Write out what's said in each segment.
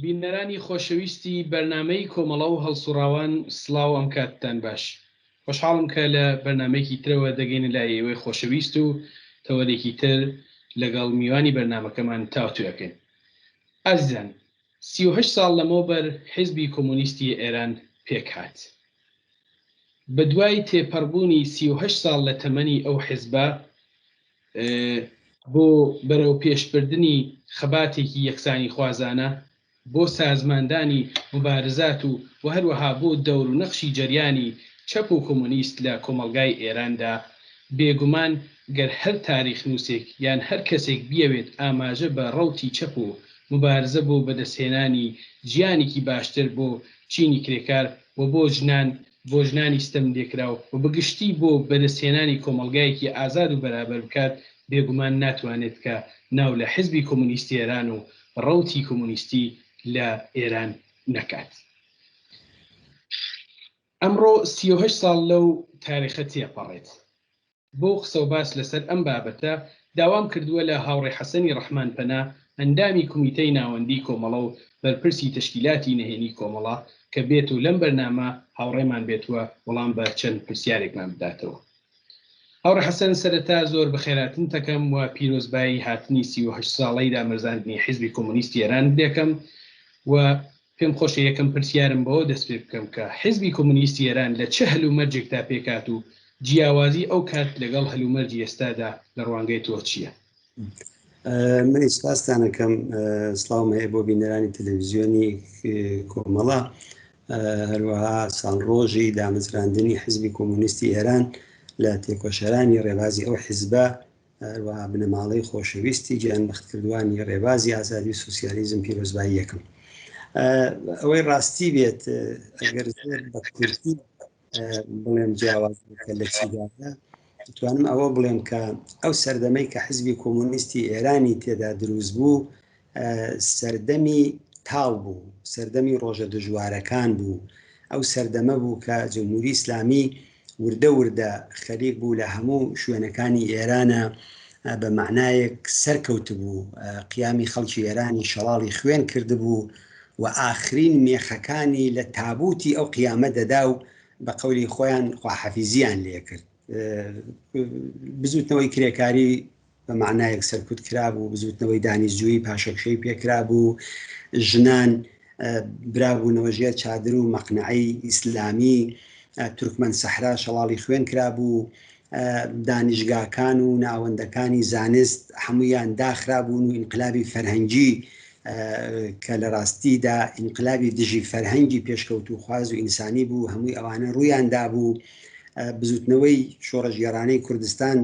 بینەرانی خۆشەویستی بەرنامەی کۆمەڵە و هەڵسوڕاوان سڵاو ئەم کاتتان باش. خۆشحاڵم کە لە بەرنامەیەکی ترەوە دەگەینە لای ئێوەی خۆشەویست و تەوەرێکی تر لەگەڵ میوانی بەرنامەکەمان تاوتوێ ئەکەین. ئازیزان 38 ساڵ لەمەوبەر حیزبی کۆمۆنیستی ئێران پێکهات. بە دوای تێپەڕبوونی 38 ساڵ لە تەمەنی ئەو حیزبە بۆ بەرەوپێشبردنی خەباتێکی یەکسانیخوازانە، بۆ سازماندانی موبارزات و و هەروەها بۆ دەور و نەخشی جەریانی چەپ و کۆمۆنیست لە کۆمەڵگای ئێراندا، بێگومان گەر هەر تاریخنووسێک یان هەر کەسێک بیەوێت ئاماژە بە ڕەوتی چەپ و موبارزە بۆ بەدەستهێنانی ژیانێکی باشتر بۆ چینی کرێکار و بۆ ژنان بۆ ژنانی ستەملێکراو و بە گشتی بۆ بەدەستهێنانی کۆمەڵگایەکی ئازاد و بەرابەر بکات، بێگومان ناتوانێت کە ناو لە حزبی کۆمۆنیستی ئێران و ڕەوتی کۆمۆنیستی لە ئێران نەکات. ئەمڕۆ 38 ساڵ لەو تاریخە تێپەڕێت. بۆ قسەوباس لەسەر ئەم بابەتە داوام کردووە لە هاوڕێ حەسەنی ڕەحمان پەنا ئەندامی کومیتەی ناوەندی کۆمەڵە و بەرپرسی تەشکیلاتی نەهێنی کۆمەڵە کە بێت و لەم بەرنامە هاوڕێمان بێت و وەڵام بە چەند پرسیارێکمان بداتەوە. هاوڕێ حەسەن سەرەتا زۆر بەخێراتنتەکەم و پیرۆزبایی هاتنی 38 ساڵەی دامەرزاندنی حیزبی کۆمۆنیستی ئێران دەکەم و پێم خۆشە یەکەم پرسیارم بەوە دەست پێ بکەم کە حیزبی کۆمۆنیستی ئێران لە چ هەلومەرجێکدا پێکهات و جیاوازی ئەو کات لەگەڵ هەلومەرجی ئێستادا لە ڕوانگەی تۆ چییە؟ منیش سپاستان ئەکەم. سڵاوم هەیە بۆ بینەرانی تەلەڤیزیۆنی کۆمەڵە، هەروەها ساڵڕۆژی دامەزراندنی حیزبی کۆمۆنیستی ئێران لە تێکۆشەرانی ڕێبازی ئەو حیزبە، هەروەها بنەماڵەی خۆشەویستی گیانبەختکردوانی ڕێبازی ئازادی و سوسیالیزم پیرۆزبایی یەکەم. ئەوەی ڕاستی بێت ئەگەر زۆر بە کورتی بڵێم جیاوازیەکە لە چیدایە، دەتوانم ئەوە بڵێم کە ئەو سەردەمەی کە حزبی کۆمۆنیستی ئێرانی تێدا دروست بوو سەردەمی تاڵ بوو، سەردەمی ڕۆژە دژوارەکان بوو، ئەو سەردەمە بوو کە جمهوری ئیسلامی وردە وردە خەریک بوو لە هەموو شوێنەکانی ئێرانە بە مەعنایەک سەرکەوتبوو، قیامی خەڵکی ئێرانی شەڵاڵی خوێن کردبوو و ئاخرین مێخەکانی لە تابووتی ئەو قیامە دەدا و بە قەولی خۆیان خواحافیزیان لێکرد. بزووتنەوەی کرێکاری بە مەعنایەک سەرکوت کرابوو، بزووتنەوەی دانیشجوویی پاشەکشەی پێکرابوو، ژنان برابوونەوە ژێر چادر و مەقنەعەی ئیسلامی، تورکمەن سەحرا شەڵاڵی خوێن کرابوو، دانیشگاکان و ناوەندەکانی زانست هەموویان داخرابوون و ئینقلابی فەرهەنگی کە لە ڕاستیدا ئینقلابی دژی فەرهەنگی پێشکەوتووخواز و ئینسانی بوو، هەمووی ئەوانە ڕوویان دابوو. بزووتنەوەی شۆڕشگێڕانەی کوردستان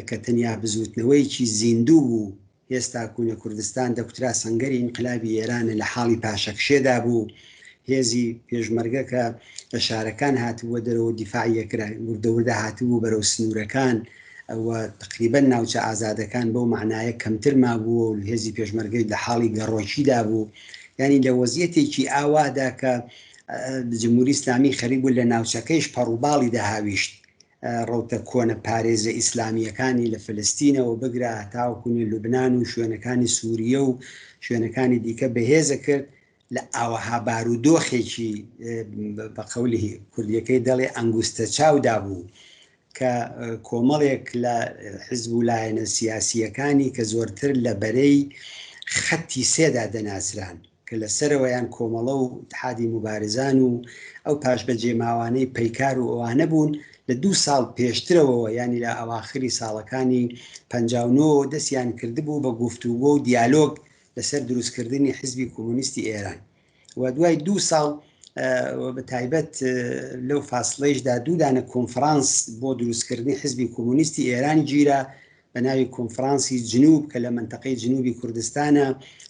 کە تەنیا بزووتنەوەیەکی زیندوو بوو، هێستا کوونە کوردستان دەکوترا سەنگەری ئینقلابی ئێرانە لە حاڵی پاشەکشێدا بوو، هێزی پێشمەرگە کە لە شارەکان هاتبووە دەرەوە و دیفاعی ئەکرا وردە وردە هاتبوو بەرەو سنوورەکان و تەقریبەن ناوچە ئازادەکان بەو مەعنایە کەمتر مابووە و هێزی پێشمەرگەی لە حاڵی گەڕۆکیدا بوو. یانی لە وەزیەتێکی ئاوادا کە جمهوری ئیسلامی خەریک بوو لە ناوچەکەیش پەڕوباڵی دەهاویشت، ڕەوتە کۆنە پارێزە ئیسلامییەکانی لە فلستینەوە بگرە هەتاوەکو لوبنان و شوێنەکانی سوریە و شوێنەکانی دیکە بەهێزە کرد، لە ئاوەها بارودۆخێکی بە قەولی کوردیەکەی دەڵێ ئەنگوستە چاودا بوو کە کۆمەڵێک لە حزب و لایەنە سیاسییەکانی کە زۆرتر لە بەرەی خەتی سێدا دەناسران کە لە سەرەوەیان کۆمەڵە و ئیتحادی موبارزان و ئەو پاشبەجێماوانەی پەیکار و ئەوانە بوون لە دوو ساڵ پێشترەوە یانی لە ئەواخری ساڵەکانی 59 دەستیان کردبوو بە گفتوگۆ و دیالۆگ لەسەر دروستکردنی حزبی کۆمۆنیستی ئێران و دوای دوو ساڵ بە تایبەت لەو فاسڵەیشدا دوو دانە کۆنفرانس بۆ دروستکردنی حزبی کۆمۆنیستی ئێران گیرا بە ناوی کۆنفرانسی جنوب کە لە مەنتەقەی جنوبی کوردستانە،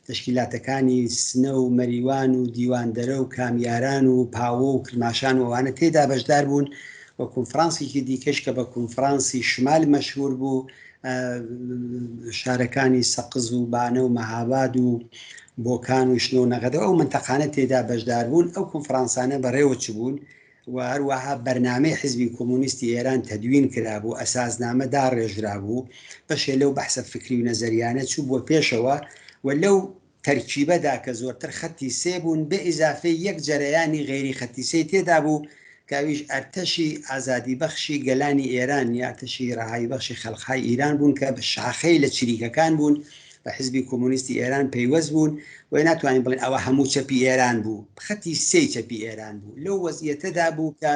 تەشکیلاتەکانی سنە و مەریوان و دیواندەرە و کامیاران و پاوە و کرماشان و ئەوانە تێدا بەشدار بوون و کۆنفرانسێکی دیکەش کە بە کۆنفرانسی شمال مەشهور بوو شارەکانی سەقز و بانە و مەهاباد و بۆکان و شنۆ و نەغەدە و ئەو مەنتەقانە تێدا بەشدار بوون، ئەو کۆنفرانسانە بەڕێوە چبوون و هەروەها بەرنامەی حیزبی کۆمۆنیستی ئێران تەدوین کرابوو، ئەساسنامە داڕێژرابوو، بەشێ لەو بەحسە فکری و نەزەریانە چووبووە پێشەوە و لەو. تەرکیبەدا کە زۆرتر خەتی سێ بوون، بێ ئیزافەی یەک جەرەیانی غەیری خەتی سێی تێدا بوو کە ئەویش ئەرتەشی ئازادیبەخشی گەلانی ئێران یا ئەرتەشی ڕەهاییبەخشی خەلقهای ئیران بوون کە شاخەی لە چریکەکان بوون بە حیزبی کۆمۆنیستی ئێران پەیوەست بوون بۆیە ناتوانین بڵێین ئەوە هەموو چەپی ئێران بوو خەتی سێی چەپی ئێران بوو لەو وەزیەتەدا بوو کە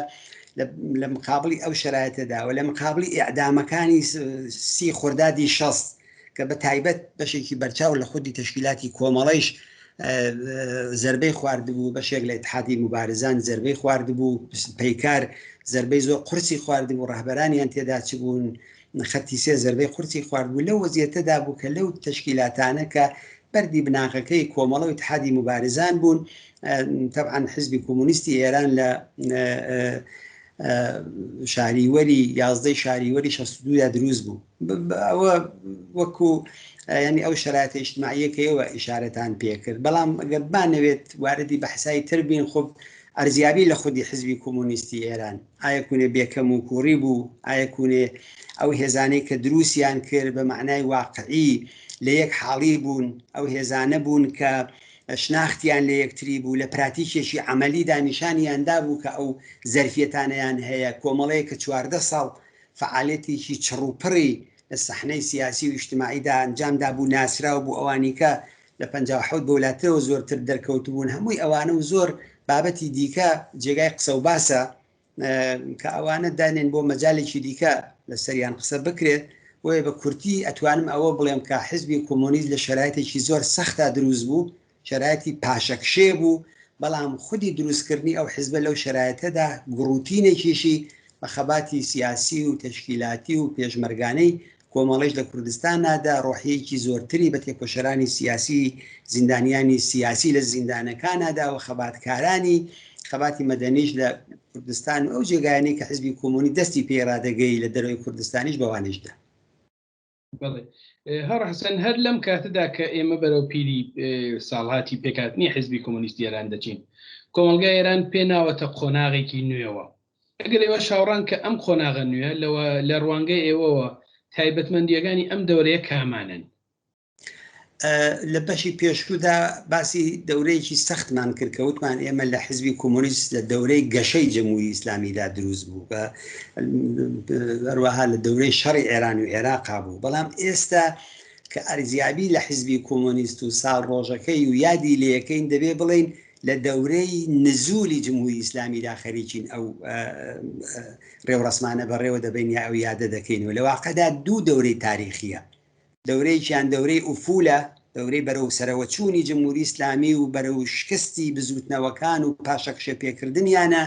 لە مقابلی ئەو شەرایەتەدا و لە مقابلی ئیعدامەکانی سی خوردادی شەست کە بە تایبەت بەشێکی بەرچاو لە خودی تەشکیلاتی کۆمەڵەیش زربەی خواردبوو بەشێک لە اتحادی مبارزان زربەی خواردبوو پەیکار زربەی زۆر قورسی خواردبوو ڕەهبەرانیان تێدا چبوون خەتی سێ زربەی قورسی خواردبوو لەو وەزیەتەدا بوو کە لەو تەشکیلاتانە کە بەردی بناغەکەی کۆمەڵە و اتحادی مبارزان بوون تەبعەن حزبی کۆمۆنیستی ئێران لە شاریوەری یازدەی شاریوەری 62 دا دروست بوو ئەوە وەکو ینی ئەو شرایطە ئیجتماعیە کە ئێوە ئیشارەتان پێکرد بەڵام ئەگەر بانەوێت واردی بەحسای تر بین خب ئەرزیابی لە خودی حزبی کۆمۆنیستی ئێران ئایا کوونێ بێکەم و کوڕی بوو ئایا کوونێ ئەو هێزانەی کە دروستیان کرد بە معنای واقعی لە یەک حاڵی بوون ئەو هێزانە بوون کە شناختیان لە یەکتری بوو، لە پراتیکێکی عەمەلیدا نیشانیان دابوو کە ئەو زەرفیەتانەیان هەیە، کۆمەڵەیەک کە 14 ساڵ فەعالێتێکی چڕوپڕی لە سەحنەی سیاسی و ئیجتماعیدا ئەنجام دابوو، ناسراو بوو، ئەوانیکە لە 57 بەولاترەوە زۆرتر دەرکەوتبوون، هەمووی ئەوانە و زۆر بابەتی دیکە جێگای قسە و باسە. کە ئەوانە دانێن بۆ مەجالێکی دیکە لەسەریان قسە بکرێت، بۆیە بە کورتی ئەتوانم ئەوە بڵێم کە حزبی کۆمۆنیست لە شەرایتێکی زۆر سەختا دروست بوو، شەرایتی پاشەکشێ بوو، بەڵام خودی دروستکردنی ئەو حزبە لەو شەرایتەدا گوڕوتینێکیشی بە خەباتی سیاسی و تەشکیلاتی و پێشمەرگانەی کۆمەڵەیش لە کوردستانادا ڕۆحیەیەکی زۆرتری بە تێکۆشەرانی سیاسی، زیندانیانی سیاسی لە زیندانەکانادا و خەباتکارانی خەباتی مەدەنیش لە کوردستان و ئەو جێگایانەی کە حزبی کۆمۆنی دەستی پێی ڕادەگەی لە دەرەوەی کوردستانیش بەوانیش دا. بەڵێ هاوڕێ حەسەن، هەر لەم کاتەدا کە ئێمە بەرەو پیری ساڵهاتی پێکهاتنی حزبی کۆمۆنیستی ئێران دەچین، کۆمەڵگای ئێران پێ ناوەتە قۆناغێکی نوێوە. ئەگەر ئێوەش هاوڕان کە ئەم قۆناغە نوێ لەوە لە ڕوانگەی ئێوەوە تایبەتمەندییەکانی ئەم دەورەیە کامانەن؟ لە بەشی پێشوودا باسی دەورەیەکی سەختمان کرد کە وتمان ئێمە لە حزبی کۆمۆنیست لە دەورەی گەشەی جمهوری ئیسلامیدا دروست بوو کە هەروەها لە دەورەی شەڕی ئێران و عێراقا بوو بەڵام ئێستا کە ئەرزیابی لە حزبی کۆمۆنیست و ساڵ ڕۆژەکەی و یادی لەکەین دەبێ بڵین لە دەورەی نزولی جمهوری ئیسلامیدا خەریکین ئەو ڕێوڕەسمانە بەڕێوە دەبین یا ئەو یادە دەکەین و لە واقعدا دوو دەورەی تاریخیە دەورەیەکیان دەورەی ئوفولە دەورەی بەرەو سەرەوەچوونی جمهوری ئیسلامی و بەرەو شکستی بزوتنەوەکان و پاشەکشە پێکردنیانە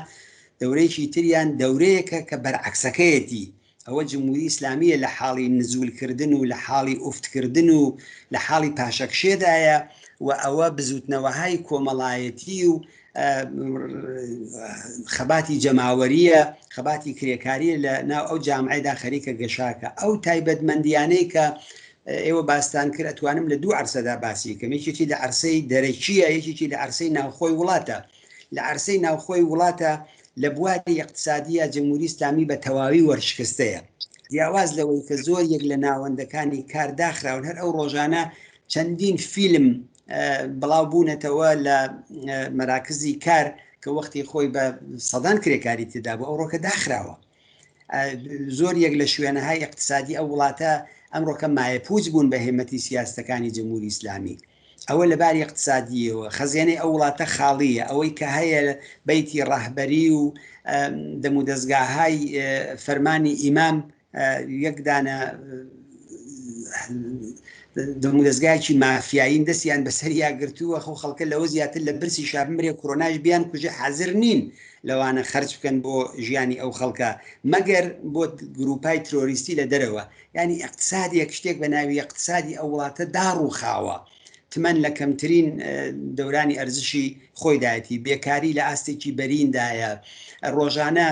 دەورەیەکی تریان دەورەیەکە کە بەرعەکسەکەیەتی ئەوە جمهوری ئیسلامیە لە حاڵی نزول کردن و لە حاڵی ئوفت کردن و لە حاڵی پاشەکشێدایە و ئەوە بزوتنەوەهای کۆمەڵایەتی و خەباتی جەماوەریە خەباتی کرێکاریە لە ناو ئەو جامعەیدا خەریکە گەشاکە ئەو تایبەتمەندیانەی کە ئێوە باستان کرد ئەتوانم لە دوو عرسەدا باسی کەم یەکێکی لە عرسەی دەرەکیە یەکێکی لە عرسەی ناوخۆی وڵاتە لە عەرسەی ناوخۆی وڵاتە لە بواری ئیقتسادییا جمهوری ئیسلامی بە تەواوی وەرشکستەیە. جیاواز لەوەی کە زۆر یەک لە ناوەندەکانی کار داخراون هەر ئەو ڕۆژانە چەندین فیلم بڵاو بوونەتەوە لە مەراکزی کار کە وەختی خۆی بە سەدان کرێکاری تێدا بوو ئەوڕۆکە داخراوە. زۆر یەک لە شوێنەهای ئیقتسادی ئەو وڵاتە ئەمڕۆکە مایەپووچ بوون بە هێمەتی سیاستەکانی جمهوری ئیسلامی. ئەوە لە باری اقتصادیەوە خەزێنەی ئەو وڵاتە خاڵیە ئەوەی کە هەیە بەیتی ڕەهبەری و دەمودەزگاهای فەرمانی ئیمام یەک دانە دەمودەزگایەکی مافیایین دەستیان بەسەریا گرتووە خۆ خەڵکە لەوە زیاتر لە برسی شا بمرێ کۆرۆناش بیان کوژێ حاضر نین لەوانە خەرج بکەن بۆ ژیانی ئەو خەڵکە مەگەر بۆ گروپای ترۆریستی لە دەرەوە یانی ئیقتسادێک شتێک بە ناوی ئیقتسادی ئەو وڵاتە داڕووخاوە، تمەن لە کەمترین دەورانی ئەرزشی خۆیدایەتی، بێکاری لە ئاستێکی بەریندایە، ڕۆژانە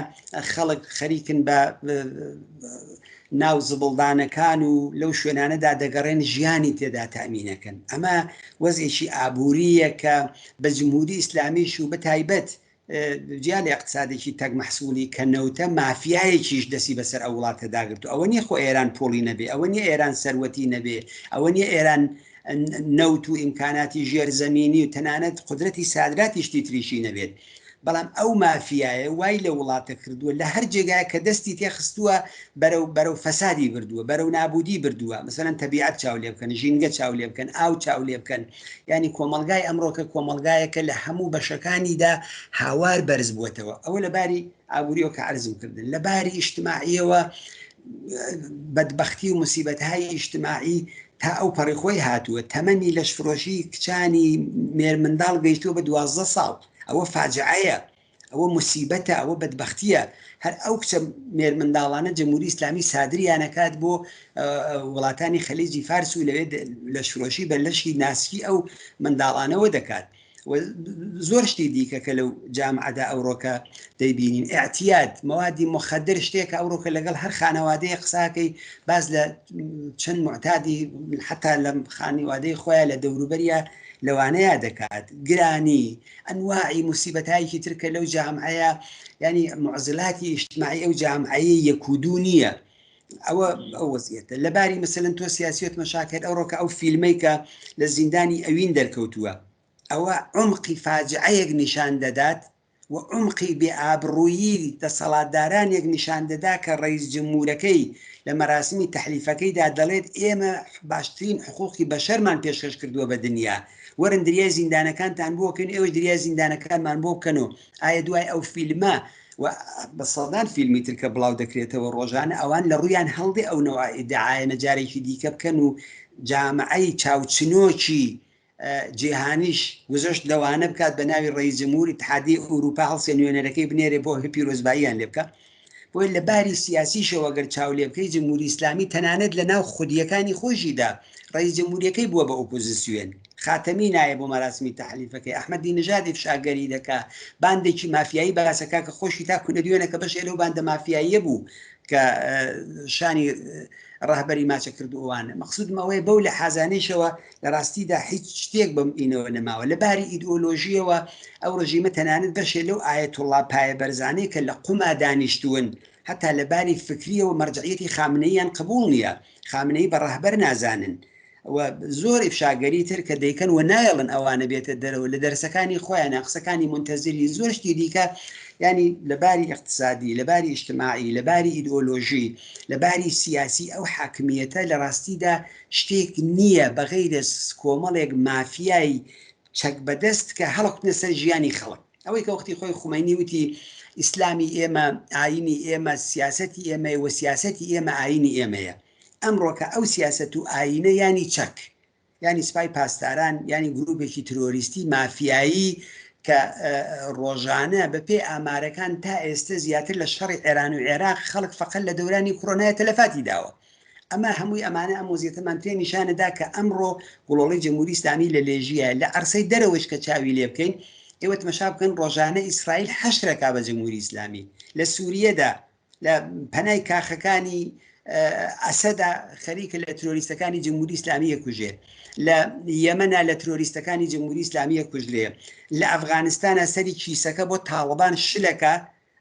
خەڵک خەریکن بە ناو زبڵدانەکان و لەو شوێنانەدا دەگەڕێن ژیانی تێدا تامینەکەن. ئەمە وەزێکی ئابوورییە کە بە جمهوری ئیسلامیش و بە تایبەت جیا لە ئیقتسادێکی تەک مەحسولی کە نەوتە، مافیایەکیش دەستی بەسەر ئەو وڵاتە داگرتوو. ئەوە نییە خۆ ئێران پوڵی نەبێ، ئەوە نییە ئێران سەروەتی نەبێ، ئەوە نییە ئێران نەوت و ئیمکاناتی ژێر زەمینی و تەنانەت قودرەتی سادراتی شتی تریشی نەبێت بەڵام ئەو مافیایە وای لە وڵاتە کردووە لە هەر جێگایەک کە دەستی تێخستووە بەرەو بەرەو فەسادی بردووە بەرەو نابودی بردووە مەسەلەن تەبیعەت چاو لێ بکەن ژینگە چاو لێ بکەن ئاو چاو لێ بکەن یعنی کۆمەڵگای ئەمڕۆکە کۆمەڵگایەکە لە هەموو بەشەکانیدا هاوار بەرز بووەتەوە ئەوە لە باری ئابووریەوە کە عەرزم کردن لە باری ئیجتماعیەوە بەدبەختی و موسیبەتهای ئیجتماعی تا ئەو پەڕی خۆی هاتووە تەمەنی لەشفرۆشی کچانی مێرمنداڵ گەیشتووە بە 12 ساڵ ئەوە فاجعەیە ئەوە موسیبەتە ئەوە بەدبەختیە هەر ئەو کچە مێرمنداڵانە جمهوری ئیسلامی سادریانەکات بۆ وڵاتانی خەلیجی فارس و لەوێ لەشفرۆشی بە لەشی ناسکی ئەو منداڵانەوە دەکات و زۆر شتی دیکە کە لەو جامعەدا ئەوڕۆکە دەیبینین اعتیاد موادی مخدر شتێکە ئەوڕۆکە لەگەڵ هەر خانەوادەیە قساکەی باز لە چەند معتادی حتا لە خانیوادەی خۆیان لە دەوروبەریا لەوانەیە دەکات گرانی ئەنواعی موسیبەتایەکی تر کە لەو جامعەیە ینی معزلاتی ئیجتماعی ئەو جامعەیە یەک و دوو نییە ئەوە ئەو وەزیەتە لەباری مەسەلەن تۆ سیاسیەت مەشاکرد ئەوڕۆکە ئەو فیلمەی کە لە زیندانی ئەوین دەرکەوتووە ئەوە عمقی فاجعەیەک نیشان دەدات و عمقی بێ ئابڕوویی دەسەڵاتدارانێک نیشان دەدا کە ڕئیس جمهورەکەی لە مەراسمی تەحلیفەکەیدا دەڵێت ئێمە باشترین حقوقی بەشەرمان پێشکەش کردووە بە دنیا وەرن دریای زیندانەکانتان بۆ بکەن ئێوەش دریای زیندانەکانمان بۆ بکەن و ئایا دوای ئەو فیلمە و بە سەدان فیلمی تر کە بڵاو دەکرێتەوە ڕۆژانە ئەوان لە ڕوویان هەڵدێ ئەو نەوە ئیدعایەنە جارێکی دیکە بکەن و جامعەی چاوچنۆکی جیهانیش گوزەشت لەوانە بکات بە ناوی ڕئیس جمهور اتحادیە ئەوروپا هەڵسێ نوێنەرەکەی بنێرێ بۆ پیرۆزباییان لێ بکە بۆیە لە باری سیاسیشەوە گەر چاو لێ بکەی جمهوری ئیسلامی تەنانەت لە ناو خودیەکانی خۆشیدا ڕئیس جمهوریەکەی بووە بە ئۆپۆزیسیۆن خاتەمی نایە بۆ مەراسمی تەحلیفەکەی ئەحمەدی نژاد ئیفشاگەری دەکا باندێکی مافیایی باسەکە کە خۆشی تا کونەدوێنە کە بەشێ لەو باندە مافیاییە بوو کە شانی ڕەهبەری ماچە کرد و ئەوانە مەقسودم ئەوەیە بەو لە حازانیشەوە لە ڕاستیدا هیچ شتێک بەم ئینەوە نەماوە لە باری ئیدئۆلۆژیەوە ئەو ڕژیمە تەنانەت بەشێ لەو ئایەتوڵڵا پایە بەرزانەی کە لە قوما دانیشتوون هەتا لە باری فکریەوە مەرجعیەتی خامنەییان قبوڵ نییە خامنەیی بە ڕەهبەر نازانن و زۆر ئیفشاگەری تر کە دەیکەن و نایەڵن ئەوانە بێتە دەرەوە لە دەرسەکانی خۆیانە قسەکانی مونتەزری زۆر شتی دیکە ینی لە باری اقتصادی لە باری اجتماعی لە باری ئیدئۆلۆژی لە باری سیاسی ئەو حاکمیەتە لە ڕاستیدا شتێک نییە بە غەیرە کۆمەڵێک مافیای چەک بەدەست کە هەڵکوتنە سەر ژیانی خەڵک ئەوەی کە وەختی خۆی خومەینی وتی ئیسلامی ئێمە ئاینی ئێمە سیاسەتی ئێمەیە و سیاسەتی ئێمە ئاینی ئێمەیە ئەمڕۆکە ئەو سیاسەت و ئاینە یانی چەک یانی سپای پاسداران یانی گروپێکی ترۆریستی مافیایی کە ڕۆژانە بە پێی ئامارەکان تا ئێستە زیاتر لە شەڕی ئێران و عێراق خەڵک فەقەت لە دەورانی کۆرۆنای تەلەفاتی داوە ئەمە هەمووی ئەمانە ئەم وەزیەتەمان پێ نیشانەدا کە ئەمڕۆ گوڵۆڵەی جمهوری ئیسلامی لە لێژیە لە عەرسەی دەرەوەش کە چاوی لێ بکەین ئێوە تمەشا بکەن ڕۆژانە ئیسرائیل حەشرەکا بە جمهوری ئیسلامی لە سووریەدا لە پەنای کاخەکانی ئەسەدا خەریکە لە ترۆریستەکانی جمهوری ئیسلامیە کوژێ لە یەمەنا لە ترۆریستەکانی جمهوری ئیسلامیە کوژرێ لە ئەفغانستانە سەری کیسەکە بۆ تاڵبان شلەکە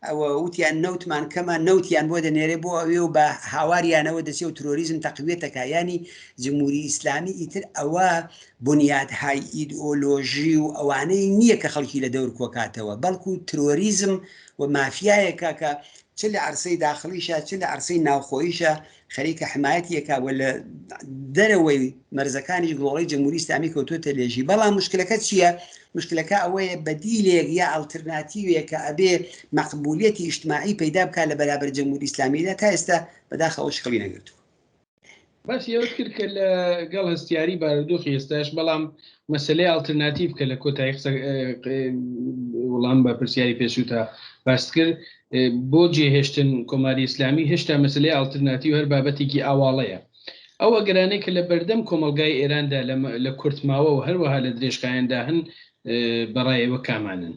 ئەوە وتیان نەوتمان کەمە نەوتیان بۆ دەنێرێ بۆ ئەوێ و بە هاواریانەوە دەچێ و ترۆریزم تەقویەتەکە ینی جمهوری ئیسلامی ئیتر ئەوە بنیادهای ئیدئۆلۆژی و ئەوانەی نییە کە خەڵکی لە دەور کۆکاتەوە بەڵکو ترۆریزم و مافیایەکە کە چ لە عەرسەی داخڵیشە چ لە عەرسەی ناوخۆیشە خەریکە حمایەتیەکە و لە دەرەوەی مەرزەکانیش گڵۆڵەی جمهوری ئیسلامی کەوتووەتە لێژی بەڵام مشکلەکە چییە؟ مشکلەکە ئەوەیە بەدیلێک یا ئەڵترناتیوێک کە ئەبێ مەقبولیەتی ئیجتماعی پەیدا بکات لە بەرابەر جمهوری ئیسلامیدا تا ئێستا بەداخەوە شکڵی نەگرتووە. باسی ئەوەت کرد کە لە گەڵ هەستیاری بارودۆخی ئێستاش بەڵام مەسلەی ئاڵترناتیڤ کە لە کۆتایی قسە وڵام بە پرسیاری پێشووتا باست کرد بۆ جێهێشتن کۆماری ئیسلامی هێشتا مەسلەی ئاڵترناتیو هەر بابەتێکی ئاواڵەیە ئەو ئەگەرانەی کە لە بەردەم کۆمەڵگای ئێراندا لە کورتماوە و هەروەها لە درێژخایەندا هەن بەڕای ئێوە کامانن؟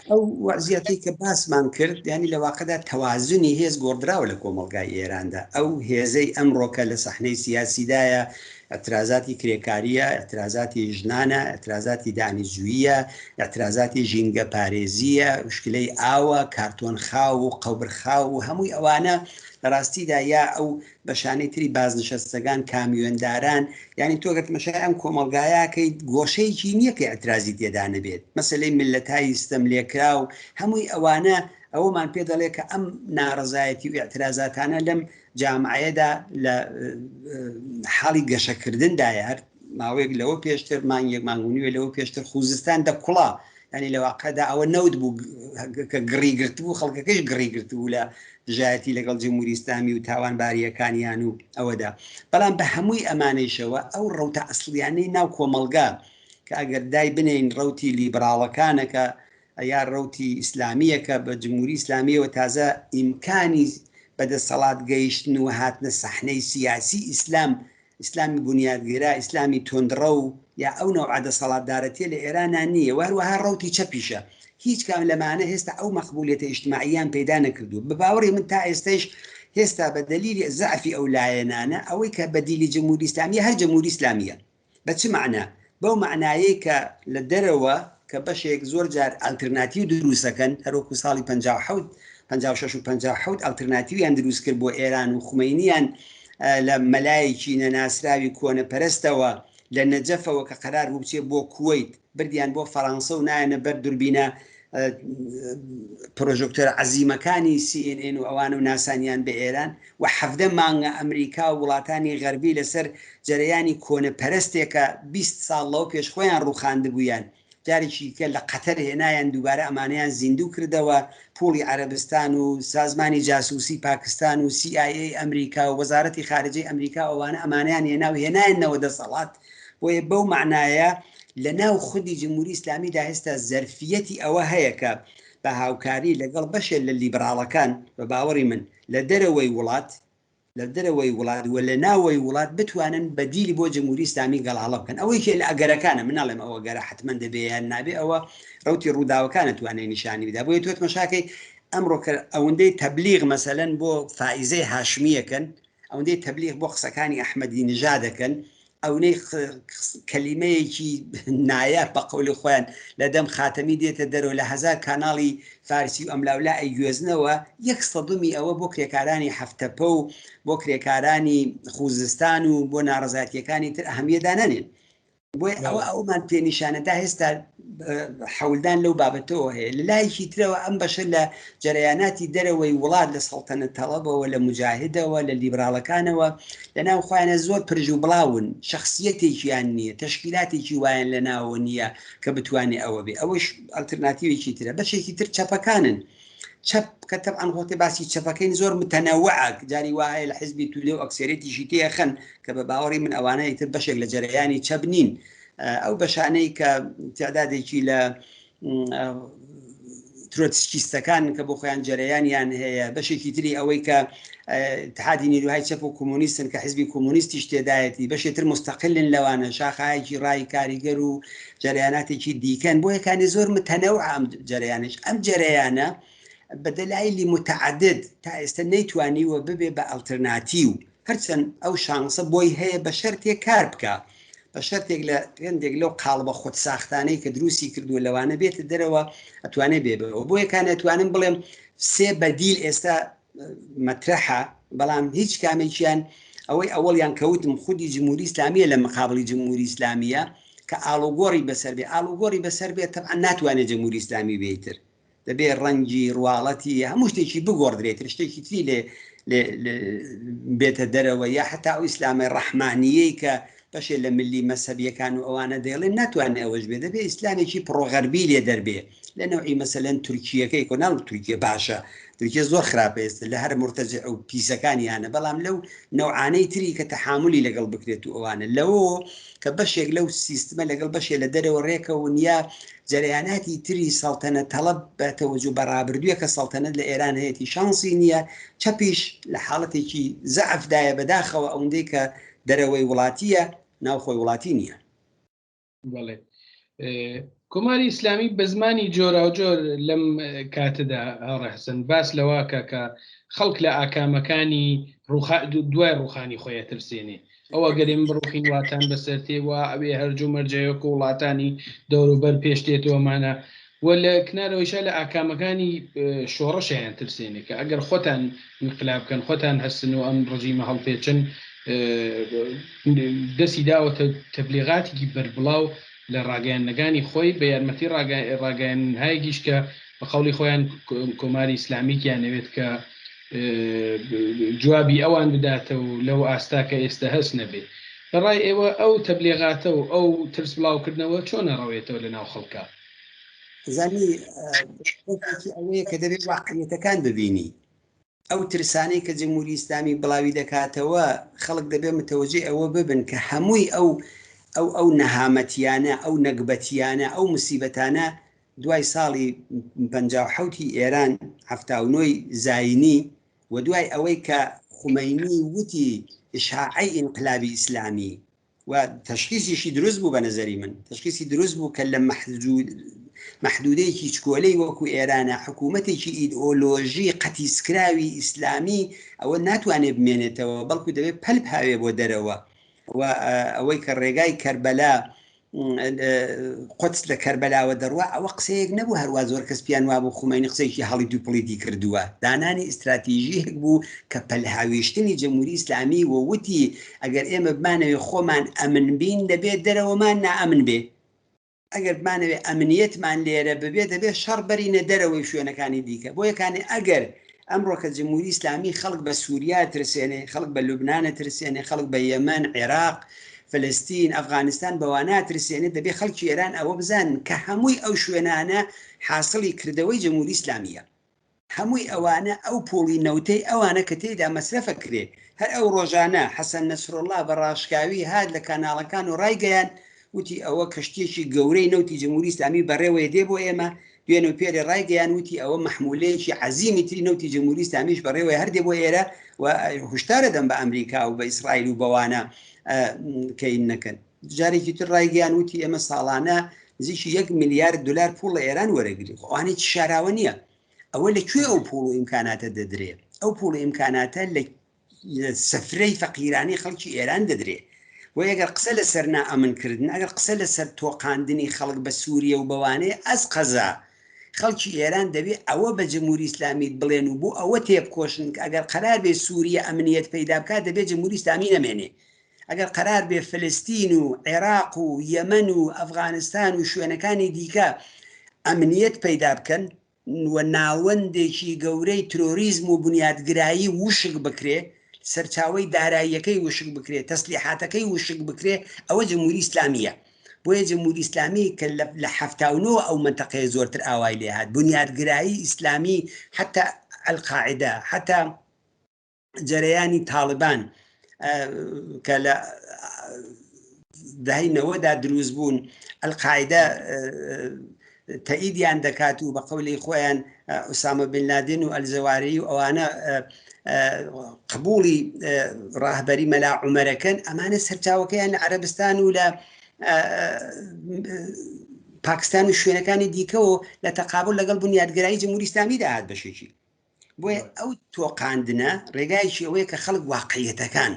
ئەو وەزیەتەی کە باسمان کرد ینی لە واقعدا تەوازنی هێز گۆڕدراوە لە کۆمەڵگای ئێراندا ئەو هێزەی ئەمڕۆکە لە سەحنەی سیاسیدایە. ئیعترازاتی کرێکارییە، ئیعترازاتی ژنانە، ئیعترازاتی دانیشجووییە، ئیعترازاتی ژینگە پارێزییە، وشکلەی ئاوە، کارتۆن خاو و قەبر خاو و هەمووی ئەوانە لە ڕاستیدا یا ئەو بەشانەی تری بازنشەستەگان، کامیۆنداران، یانی تۆ گەر تمەشای ئەم کۆمەڵگایە کەیت گۆشەیەکی نییە کە ئیعترازی تێدا نەبێت، مەسەلەی میللەتای ستەملێکراو، هەمووی ئەوانە ئەوەمان پێ دەڵێ کە ئەم ناڕەزایەتی و ئیعترازاتانە لەم جامعەیەدا لە حاڵی گەشەکردندایە. هەر ماوەیەک لەوە پێشتر، مانگێک مانگ و نیوێ لەوە پێشتر خوزستان دەکوڵا، یانی لە واقعدا ئەوە نەوت بوو کە گڕی گرتبوو، خەڵکەکەش گڕی گرتبوو لە دژایەتی لەگەڵ جمهوری ئیسلامی و تاوانبارییەکانیان و ئەوەدا. بەڵام بە هەمووی ئەمانەیشەوە ئەو ڕەوتە ئەسڵیانەی ناو کۆمەڵگا کە ئەگەر دای بنێین ڕەوتی لیبراڵەکانە کە یا ڕەوتی ئیسلامییە کە بە جمهوری ئیسلامییەوە تازە ئیمکانی بە دەسەڵات گەیشتن و هاتنە سەحنەی سیاسی ئیسلام، ئیسلامی بونیادگەرا، ئیسلامی توندڕەو یا ئەو نەوعە دەسەڵاتدارەتیە لە ئێرانا نییە و هەروەها ڕەوتی چەپیشە. هیچ کام لەمانە هێستا ئەو مەقبولیەتە ئیجتماعییان پەیدا نەکردووە. بە باوەڕی من تا ئێستەیش هێستا بە دەلیلی زەعفی ئەو لایەنانە ئەوەی کە بەدیلی جمهوری ئیسلامییە هەر جمهوری ئیسلامییە. بە چ مەعنا؟ بەو مەعنایەی کە لە دەرەوە کە بەشێک زۆر جار ئەلترناتیو دروست ئەکەن، هەروەکو ساڵی 57، 56 و 57 ئەلترناتیویان دروست کرد بۆ ئێران و خومەینیان لە مەلایەکی نەناسراوی کۆنەپەرستەوە لە نەجەفەوە کە قەرار بوو بچێ بۆ کوەیت بردیان بۆ فەرانسە و نایەنە بەر دوربینە پرۆژێکتۆرە عەزیمەکانی سی ئێن ئێن و ئەوانە و ناسانیان بە ئێران و 17 مانگە ئەمریکا و وڵاتانی غەربی لەسەر جەرەیانی کۆنەپەرستێکە 20 ساڵ لەوە پێش خۆیان ڕووخاندبوویان جارێکی کە لە قەتەر هێنایان دووبارە ئەمانەیان زیندوو کردەوە پوڵی عەرەبستان و سازمانی جاسوسی پاکستان و سی ئای ئەی ئەمریکا و وەزارەتی خارجەی ئەمریکا ئەوانە ئەمانەیان هێنا و هێنایانەوە دەسەڵات بۆیە بەو مەعنایە لە ناو خودی جمهوری ئیسلامیدا هێستا زەرفیەتی ئەوە هەیە کە بە هاوکاری لەگەڵ بەشێ لە لیبراڵەکان بە باوەڕی من لە دەرەوەی وڵات لە دەرەوەی وڵات و لە ناوەی وڵات بتوانن بەدیلی بۆ جمهوری ئیسلامی گەڵاڵە بکەن. ئەوەی کە لە ئەگەرەکانە، من ناڵێم ئەو ئەگەرە حەتمەن دەبێ یان نابێ، ئەوە ڕەوتی ڕووداوەکانە توانێ نیشانی بدا. بۆیە تۆ تمەشاکەی ئەمڕۆ کە ئەوەندەی تەبلیغ مەسەلەن بۆ فائیزەی هاشمییەکەن، ئەوەندەی تەبلیغ بۆ قسەکانی ئەحمەدی نژاد دەکەن، ئەونەی کەلیمەیەکی نایاب بە قەولی خۆیان لە دەم خاتەمی دێتە دەرەوە لە هەزار کاناڵی فارسی و ئەملاولا ئەیگوێزنەوە، یەک سەدمی ئەوە بۆ کرێکارانی هەفتەپە و بۆ کرێکارانی خوزستان و بۆ ناڕەزایەتییەکانی تر ئەهمیە دانانێن. بۆیە ئەوە ئەومان پێ نیشانەدا هێستا حەولدان لەو بابەتەوە هەیە. لە لایەکی ترەوە ئەم بەشە لە جەرەیاناتی دەرەوەی وڵات لە سەڵتەنەت تەڵەبەوە، لە موجاهیدەوە، لە لیبراڵەکانەوە لە ناو خۆیانە زۆر پرژ و بڵاون، شەخسیەتێکیان نییە، تەشکیلاتێکی وایان لە ناوەوە نییە کە بتوانێ ئەوە بێ. ئەوەش ئەلترناتیوێکی ترە. بەشێکی تر چەپەکانن. چەپ کە تەبعەن خۆتێ باسی چەپەکەین زۆر متەنەوعە، جاری وا هەیە لە حزبی تولێ و ئەکسێرێتیشی تێخەن کە بە باوەڕی من ئەوانە ئیتر بەشێک لە جەرەیانی چەپ نین. ئەو بەشانەی کە تعدادێکی لە ترۆتسکیستەکان کە بۆ خۆیان جەرەیانیان هەیە، بەشێکی تری ئەوەی کە اتحادی نیروهای چەپ و کۆمۆنیستن کە حزبی کۆمۆنیستیش تێدایەتی، بەشێ تر مستەقلن لەوانە، شاخایەکی ڕای کاریگەر و جەرەیاناتێکی دیکەن. بۆیە کانی زۆر متەنەوع ئەم جەرەیانش. ئەم جەرەیانە بە دەلایلی متعدد تا ئێستا نەیتوانیوە ببێ بە ئەلتەرناتیو، هەرچەند ئەو شانسە بۆی هەیە بە شەرتێک کار بکا، بە شەرتێک لە هەندێک لەو قاڵبە خودساختانەی کە دروستی کردووە لەوانە بێتە دەرەوە ئەتوانێ بێ بەوە. بۆیە کان ئەتوانم بڵێم سێ بەدیل ئێستا مەترەحە، بەڵام هیچ کامێکیان ئەوەی ئەوەڵیان کەوتم خودی جمهوری ئیسلامیە لە مقابلی جمهوری ئیسلامیە کە ئاڵوگۆڕی بەسەر بێ، ئاڵوگۆڕی بەسەر بێ تەبعەن ناتوانێت جمهوری ئیسلامی بێتر، دەبێ ڕەنگی ڕواڵەتی هەموو شتێکی بگۆڕدرێت، شتێکی تری لێ بێتە دەرەوە، یا حتا ئەو ئیسلامە ڕەحمانیەی کە بەشێ لە ملی مەسەبیەکان و ئەوانە دەیڵێن ناتوانێت ئەوەش بێ، دەبێ ئیسلامێکی پڕۆغەربی لێ دەربێ لە نەوعی مەسەلەن تورکیەکەی کۆ ناڵم تورکیە باشە، تورکیە زۆر خراپە ئێستا لە هەر مرتەجع و پیسەکانیانە، بەڵام لەو نەوعانەی تری کە تەحاملی لەگەڵ بکرێت و ئەوانە لەوە کە بەشێک لەو سیستمە لەگەڵ بەشێ لە دەرەوە ڕێکەون یا جەرەیاناتی تری سەڵتەنەت تەڵەب بە تەوەجو بە ڕابردوویە کە سەڵتەنەت لە ئێران هەیەتی شانسی نییە، چەپیش لە حاڵەتێکی زەعفدایە بەداخەوە ئەوەندەی کە دەرەوەی وڵاتییە ناوخۆی وڵاتی نییە. بەڵێ کۆماری ئیسلامی بە زمانی جۆراوجۆر لەم کاتەدا هاوڕێ حەسەن باس لەوە کە کە خەڵک لە ئاکامەکانی دوای ڕوخانی خۆی ئەترسێنێ. ئەو ئەگەر ئێمە بڕوخین واتان بەسەر تێ وا ئەوێ هەرج و مەرجەیەک و وڵاتانی دەوروبەر پێش تێتەوەمانە و لە کنارەوەیشا لە ئاکامەکانی شۆڕشیان ترسێنێ کە ئەگەر خۆتان انقلاب بکەن خۆتان هەستن و ئەم ڕژیمە هەڵپێچن دەستی داوەتە تەبلیغاتێکی بەربڵاو لە ڕاگەیاندنەکانی خۆی بە یارمەتی ڕاگەیاندنهایەکیش کە بە قەوڵی خۆیان کۆماری ئیسلامیکیان ئەوێت کە جوابی ئەوان بداتە و لەو ئاستا کە ئێستا هەست نەبێ. بە ڕای ئێوە ئەو تەبلیغاتە و ئەو ترس بڵاوکردنەوە چۆن ئەڕەوێتەوە لە ناو خەڵکا؟ زانی ئەوەیە کە دەبێت واقعیەتەکان ببینی. ئەو ترسانەی کە جمهوری ئیسلامی بڵاوی دەکاتەوە خەڵک دەبێت متەوەجێ ئەوە ببن کە هەمووی ئەو ئەو ئەو نەهامەتیانە ئەو نەگبەتیانە ئەو مسیبەتانە دوای ساڵی 57 ی ئێران 79 زاینی و دوای ئەوەی کە خومەینی وتی ئشاعەی ئینقلابی ئیسلامی و تەشخیسیشی دروست بوو بە نەزەری من تەشخیسی دروست بوو کە لە مەحدودەیەکی چکۆلەی وەکو ئێرانە حکوومەتێکی ئیدئۆلۆژی قەتیسکراوی ئیسلامی ئەوە ناتوانێت بمێنێتەوە بەڵکو دەبێت پەل پاوێ بۆ دەرەوە و ئەوەی کە ڕێگای کەربەلا قودس لە کەربەلاوە دەڕوا ئەوە قسەیەک نەبوو هەروا زۆر کەس پیان وابوو خومەینی قسەیەکی هەڵیت و پڵیتی کردووە دانانی ئیستراتیژیەک بوو کە پەلهاویشتنی جمهوری ئیسلامی و وتی ئەگەر ئێمە بمانەوێ خۆمان ئەمن بین دەبێت دەرەوەمان نائەمن بێ ئەگەر بمانەوێ ئەمنیەتمان لێرە ببێ دەبێ شەڕ بەرینە دەرەوەی شوێنەکانی دیکە بۆیە کانێ ئەگەر ئەمڕۆ کە جمهوری ئیسلامی خەڵک بە سووریا ترسێنێ خەڵک بە لوبنانە ترسێنێ خەڵک بە یەمەن عێراق فلستین ئەفغانستان بەوانە ترسێنێ دەبێ خەڵکی ئێران ئەوە بزانن کە هەمووی ئەو شوێنانە حاصلی کردەوەی جمهوری ئیسلامیە هەمووی ئەوانە ئەو پوڵی نەوتەی ئەوانە کە تێیدا مەسرەفە کرێ هەر ئەو ڕۆژانە حەسەن نەسروڵڵا بە ڕاشکاوی هات لە کاناڵەکان و ڕایگەیاند وتی ئەوە کەشتیەکی گەورەی نەوتی جمهوری ئیسلامی بەڕێوەیە دێ بۆ ئێمە دوێنێ و پێرێ ڕایگەیان وتی ئەوە مەحمولەیەکی عەزیمی تری نەوتی جمهوری ئیسلامیش بەڕێوەیە هەر دێ بۆ ئێرە و هوشدارە دەم بە ئەمریکا و بە ئیسرائیل و بەوانە کەین نەکەن جارێکی تر ڕایگەیان وتی ئێمە ساڵانە نزیکی یەک ملیارد دلار پوڵ لە ئێران وەرەگرین خۆ ئەوانەی شاراوە نییە ئەوە لە کوێ ئەو پوڵ و ئیمکاناتە دەدرێ ئەو پوڵ و ئیمکاناتە لە سفرەی فەقیرانی خەڵکی ئێران دەدرێ بۆ ئەگەر قسە لەسەر نائەمنکردن ئەگەر قسە لەسەر تۆقاندنی خەڵک بە سووریە و بەوانەیە ئەز قەزا خەڵکی ئێران دەبێ ئەوە بە جمهوری ئیسلامیت بڵێن و بۆ ئەوە تێبکۆشن کە ئەگەر قەرار بێ سووریە ئەمنیەت پەیدا بکات دەبێ جمهوری ئیسلامی نەمێنێ ئەگەر قەرار بێ فلستین و عێراق و یەمەن و ئەفغانستان و شوێنەکانی دیکە ئەمنیەت پەیدا بکەن و ناوەندێکی گەورەی ترۆریزم و بنیادگرایی وشک بکرێ، سەرچاوەی داراییەکەی وشک بکرێ، تەسلیحاتەکەی وشک بکرێ، ئەوە جمهوری ئیسلامییە. بۆیە جمهوری ئیسلامی کە لە 79 ئەو مەنتەقەیە زۆرتر ئاوای لێهات، بنیادگرایی ئیسلامی حەتا ئەلقاعدە، حەتا جەرەیانی تاڵبان کە لە دەهەی نەوەدا دروست بوون ئەلقاعدە تەئیدیان دەکات و بە قەولی خۆیان ئوسامە بن لادن و ئەلزەواری و ئەوانە قبولی ڕاهبەری مەلا عومەرەکەن ئەمانە سەرچاوەکەیان لە عەرەبستان و لە پاکستان و شوێنەکانی دیکەوە لە تەقابل لەگەڵ بنیادگەرایی جمهوری ئیسلامیدا هات بەشێکی بۆیە ئەو تۆقاندنە ڕێگایەکی ئەوەیە کە خەڵک واقعیەتەکان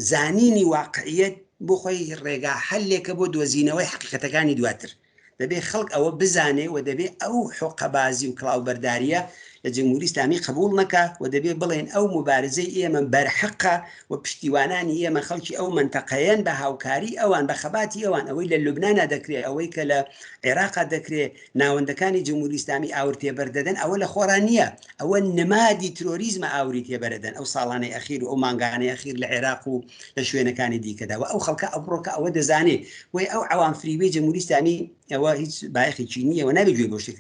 زانینی واقعیەت بۆ خۆی ڕێگا حەلێکە بۆ دۆزینەوەی حەقیقەتەکانی دواتر دەبێ خەڵک ئەوە بزانێ و دەبێ ئەو حوقەبازی و کڵاوبەرداریە لە جمهوری ئیسلامی قبوڵ نەکا و دەبێ بڵێن ئەو موبارزەی ئێمە بەرحەقە و پشتیوانانی ئێمە خەڵکی ئەو مەنتەقەیەن بە هاوکاری ئەوان بە خەباتی ئەوان ئەوەی لە لوبنانا دەکرێ ئەوەی کە لە عێراقا دەکرێ ناوەندەکانی جمهوری ئیسلامی ئاور تێبەردەدەن ئەوە لە خۆڕا نییە ئەوە نمادی ترۆریزمە ئاوری تێبەرەدەن ئەو ساڵانەی ئەخیر و ئەو مانگانەی ئەخیر لە عێراق و لە شوێنەکانی دیکەدا و ئەو خەڵکە ئەوڕۆکە ئەوە دەزانێ بۆیە ئەو عەوام فریوەی جمهوری ئیسلامی ئەوە هیچ بایەخێکی نییە و نابێ گوێ بۆ شتێک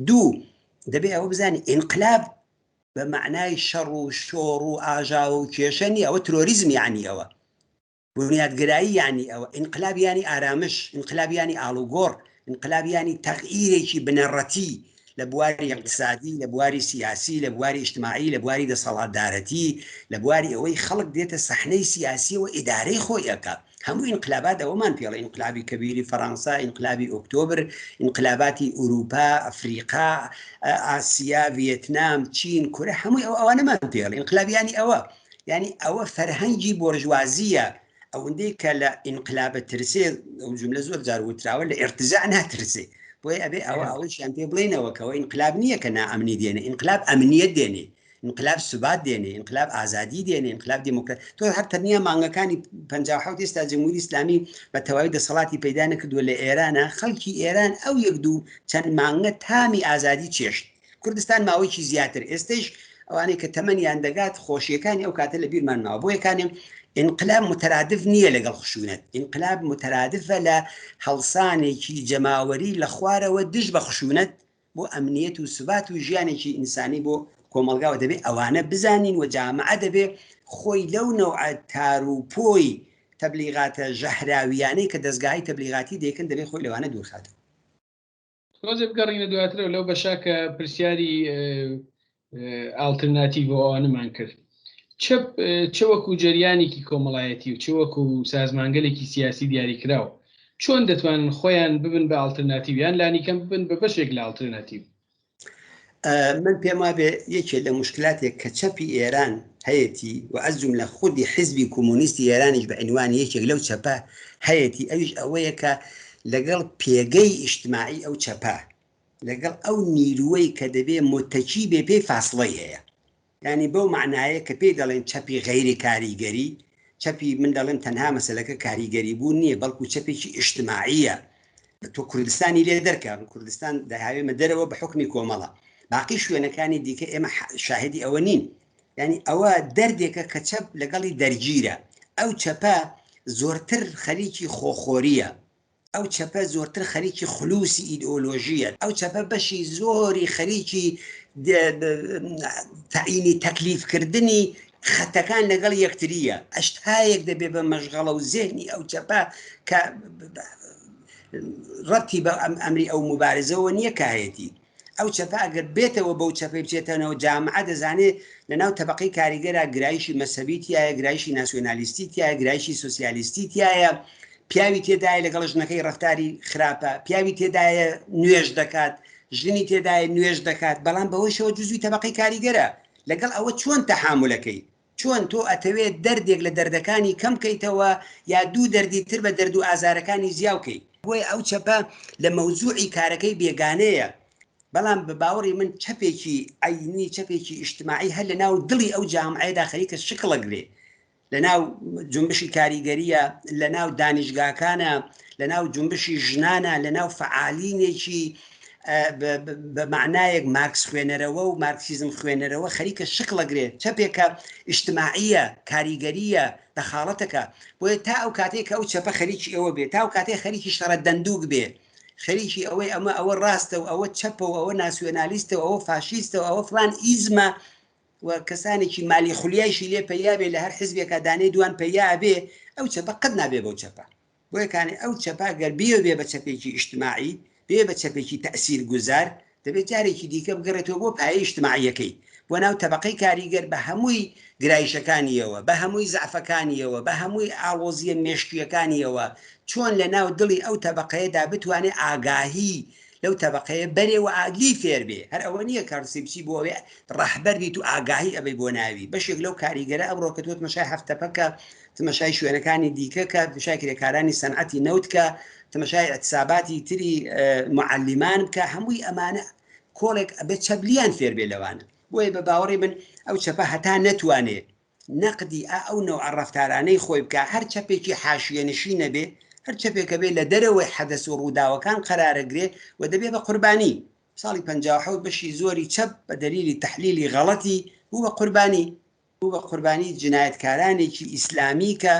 دوو دەبێ ئەوە بزانانی ئینقلاب بە مەعنای شەڕ و شۆڕ و ئاژاوە و کێشە نییە ئەوە ترۆریزم یعنی ئەوە بونیادگەرایی یانی ئەوە، ئینقلاب یانی ئارامش، ئینقلاب یانی ئاڵوگۆڕ، ئینقلاب یانی تەغییرێکی بنەڕەتی لە بواری ئیقتسادی، لە بواری سیاسی، لە بواری ئیجتماعی، لە بواری دەسەڵاتدارەتی، لە بواری ئەوەی خەڵک دێتە سەحنەی سیاسیەوە ئیدارەی خۆی ئەکا. هەموو ئینقلابات ئەوەمان پێڵێ، ئینقلابی کەبیری فەرانسە، ئینقلابی ئۆکتۆبر، ئینقلاباتی ئورووپا، ئەفریقا، ئاسیا، ڤیەتنام، چین، کورە، هەمووی ئەوانەمان پێڵێ. ئینقلاب یانی ئەوە. یانی ئەوە فەرهەنگی بۆرژوازییە. ئەوەندەی کە لە ئینقلابە ترسێ ئەو جملە زۆر جار وتراوە لە ئێرتزاع ناترسێ بۆیە ئەبێ ئەوە ئەوەشیان پێ بڵێنەوە کەەوە ئینقلاب نییە کە نائەمنی دێنێ ئینقلاب ئەمنیەت دێنێ ئینقلاب سوبات دێنێ ئینقلاب ئازادی دێنێ ئینقلاب دیموکرات تۆ هەر تەنیا مانگەکانی 57 ئێستا جمهوری ئیسلامی بە تەواوی دەسەڵاتی پەیدا نەکردووە لە ئێرانە خەڵکی ئێران ئەو یەک دوو چەند مانگە تامی ئازادی چێشت کوردستان ماوەیەکی زیاتر ئێستەیش ئەوانەی کە تەمەنیان دەگات خۆشیەکانی ئەو کاتە لە بیرمان ماوە بۆیە کانێ ئینقلاب مترادف نییە لەگەڵ خشونەت ئینقلاب مترادفە لە هەڵسانێکی جەماوەری لە خوارەوە دژ بە خشونەت بۆ ئەمنیەت و سوبات و ژیانێکی ئینسانی بۆ کۆمەڵگاوە دەبێت ئەوانە بزانین و جامعە دەبێ خۆی لەو نەوعە تار و پۆی تەبلیغاتە ژەهراویانەی کە دەزگاهی تەبلیغاتی دەیکەن دەبێت خۆی لەوانە دوورخاتەوە. تۆزێ بگەڕینە دواترەوە لەو بەشە کە پرسیاری ئاڵترناتیڤ و ئەوانەمان کرد چەپ چ وەکو جەریانێکی کۆمەڵایەتی و چ وەکو سازمانگەلێکی سیاسی دیاریکراو چۆن دەتوانن خۆیان ببن بە ئاڵترناتیڤ یان لانیکەم ببن بە بەشێک لە ئاڵترناتیڤ؟ من پێم وابێ یەکێ لە موشکلاتێک کە چەپی ئێران هەیەتی و ئەز جوملە خودی حیزبی کومونیستی ئێرانیش بە عینوانی یەکێک لەو چەپە هەیەتی ئەویش ئەوەیە کە لەگەڵ پێگەی ئیجتماعی ئەو چەپە لەگەڵ ئەو نیروەی کە دەبێ موتەکی بێ پێی فاسڵەی هەیە یانی بەو مەعنایە کە پێی دەڵێن چەپی غەیری کاریگەری، چەپی من دەڵێم تەنها مەسەلەکە کاریگەری بوون نییە بەڵکو چەپێکی ئیجتماعییە تۆ کوردستانی لێ دەرکە کوردستان دەهاوێمە دەرەوە بە حوکمی کۆمەڵە باقی شوێنەکانی دیکە ئێمە شاهدی ئەوە نین یعنی ئەوە دەردێکە کە چەپ لەگەڵی دەرگیرە ئەو چەپە زۆرتر خەریکی خۆخۆریە ئەو چەپە زۆرتر خەریکی خلوسی ئیدئۆلۆژییە، ئەو چەپە بەشی زۆری خەریکی تەعینی تەکلیفکردنی خەتەکان لەگەڵ یەکترییە. ئەشتهایەک دەبێ بە مەشغەڵە و زێهنی ئەو چەپە کە ڕەبتی بە ئەمری ئەو موبارزەوە نییە کە هەیەتی. ئەو چەپە ئەگەر بێتەوە بەو چەپەی بچێتەنەوە جامعە دەزانێ لە ناو تەبەقەی کاریگەرا گرایشی مەزهەبی تیایە گرایشی ناسیۆنالیستی تیایە گرایشی سۆسیالیستی تیایە پیاوی تێدایە لەگەڵ ژنەکەی ڕەفتاری خراپە پیاوی تێدایە نوێژ دەکات ژنی تێدایە نوێژ دەکات بەڵام بەوەشەوە جزوی تەبەقەی کاریگەرە لەگەڵ ئەوە چۆن تەحامولەکەی چۆن تۆ ئەتەوێ دەردێک لە دەردەکانی کەم کەیتەوە یا دوو دەردی تر بە دەرد و ئازارەکانی زیاو کەی؟ بۆیە ئەو چەپە لە مەوزوعی کارەکەی بێگانەیە، بەڵام بە باوەڕی من چەپێکی عەینی، چەپێکی ئیجتماعی هەر لە ناو دڵی ئەو جامعەیەدا خەریکە شکڵ ئەگرێ، لە ناو جونبشی کاریگەرییە، لە ناو دانیشگاکانە، لە ناو جونبشی ژنانە، لە ناو فەعالینێکی بە مەعنایەک مارکس خوێنەرەوە و مارکسیزم خوێنەرەوە خەریکە شکڵەگرێ، چەپێکە ئیجتماعییە، کاریگەرییە، دەخاڵەتەکە. بۆیە تا ئەو کاتەی کە ئەو چەپە خەریکی ئەوە بێ، تا ئەو کاتەی خەریکی شەڕە دەندووک بێ، خەریکی ئەوەی ئەمە ئەوە ڕاستە و ئەوە چەپە و ئەوە ناسیۆنالیستە و ئەوە فاشیستە و ئەوە فڵان ئیزمە و کەسانێکی مالی خولیایشی لێ پەیا بێ لە هەر حزبێکا دانەی دوان پەیا ئەبێ، ئەو چەپە قەت نابێ بەو چەپە. بۆیە کانێ ئەو چەپە گەر بیەوێ بە چەپێکی ئیجتماعی، بێ بە چەپێکی تەئسیر گوزار، دەبێ جارێکی دیکە بگەڕێتەوە بۆ پایە ئیجتماعییەکەی، بۆ ناو تەبەقەی کاریگەر بە هەمووی گرایشەکانییەوە، بە هەمووی زەعفەکانییەوە، بە هەمووی ئاڵۆزییە مێشکییەکانییەوە، چۆن لە ناو دڵی ئەو تەبەقەیەدا بتوانێ ئاگاهی لەو تەبەقەیە بەرێ و لێی فێر بێ. هەر ئەوە نییە کە ڕسی بچی بۆ ئەوێ ڕەهبەر بیت و ئاگاهی ئەبەی بۆ ناوی. بەشێک لەو کاریگەرە ئەمڕۆ کە تۆ تمەشای هەفتەپە کە، تمەشای شوێنەکانی دیکە کە، تمەشای کرێکارانی سەنعەتی نەوت کە، تمەشای ئیعتساباتی تری موعەلیمان بکە، هەمووی ئەمانە کۆڵێک ئەبێ چەپ لیان فێر بێ لەوانە. بۆیە بە باوەڕی من ئەو چەپە هەتا نەتوانێ نەقدی ئا ئەو نەوعە ڕەفتارانەی خۆی بکا، هەر چەپێکی حاشیەنشین نەبێ، هەر چەپێکە بێ لە دەرەوەی حەدەس و ڕووداوەکان قەرارەگرێ و دەبێ بە قوربانی. ساڵی 57 بەشی زۆری چەپ بە دەلیلی تەحلیلی غەڵەتی بوو بە قوربانی، بوو بە قوربانی جنایەتکارانێکی ئیسلامی کە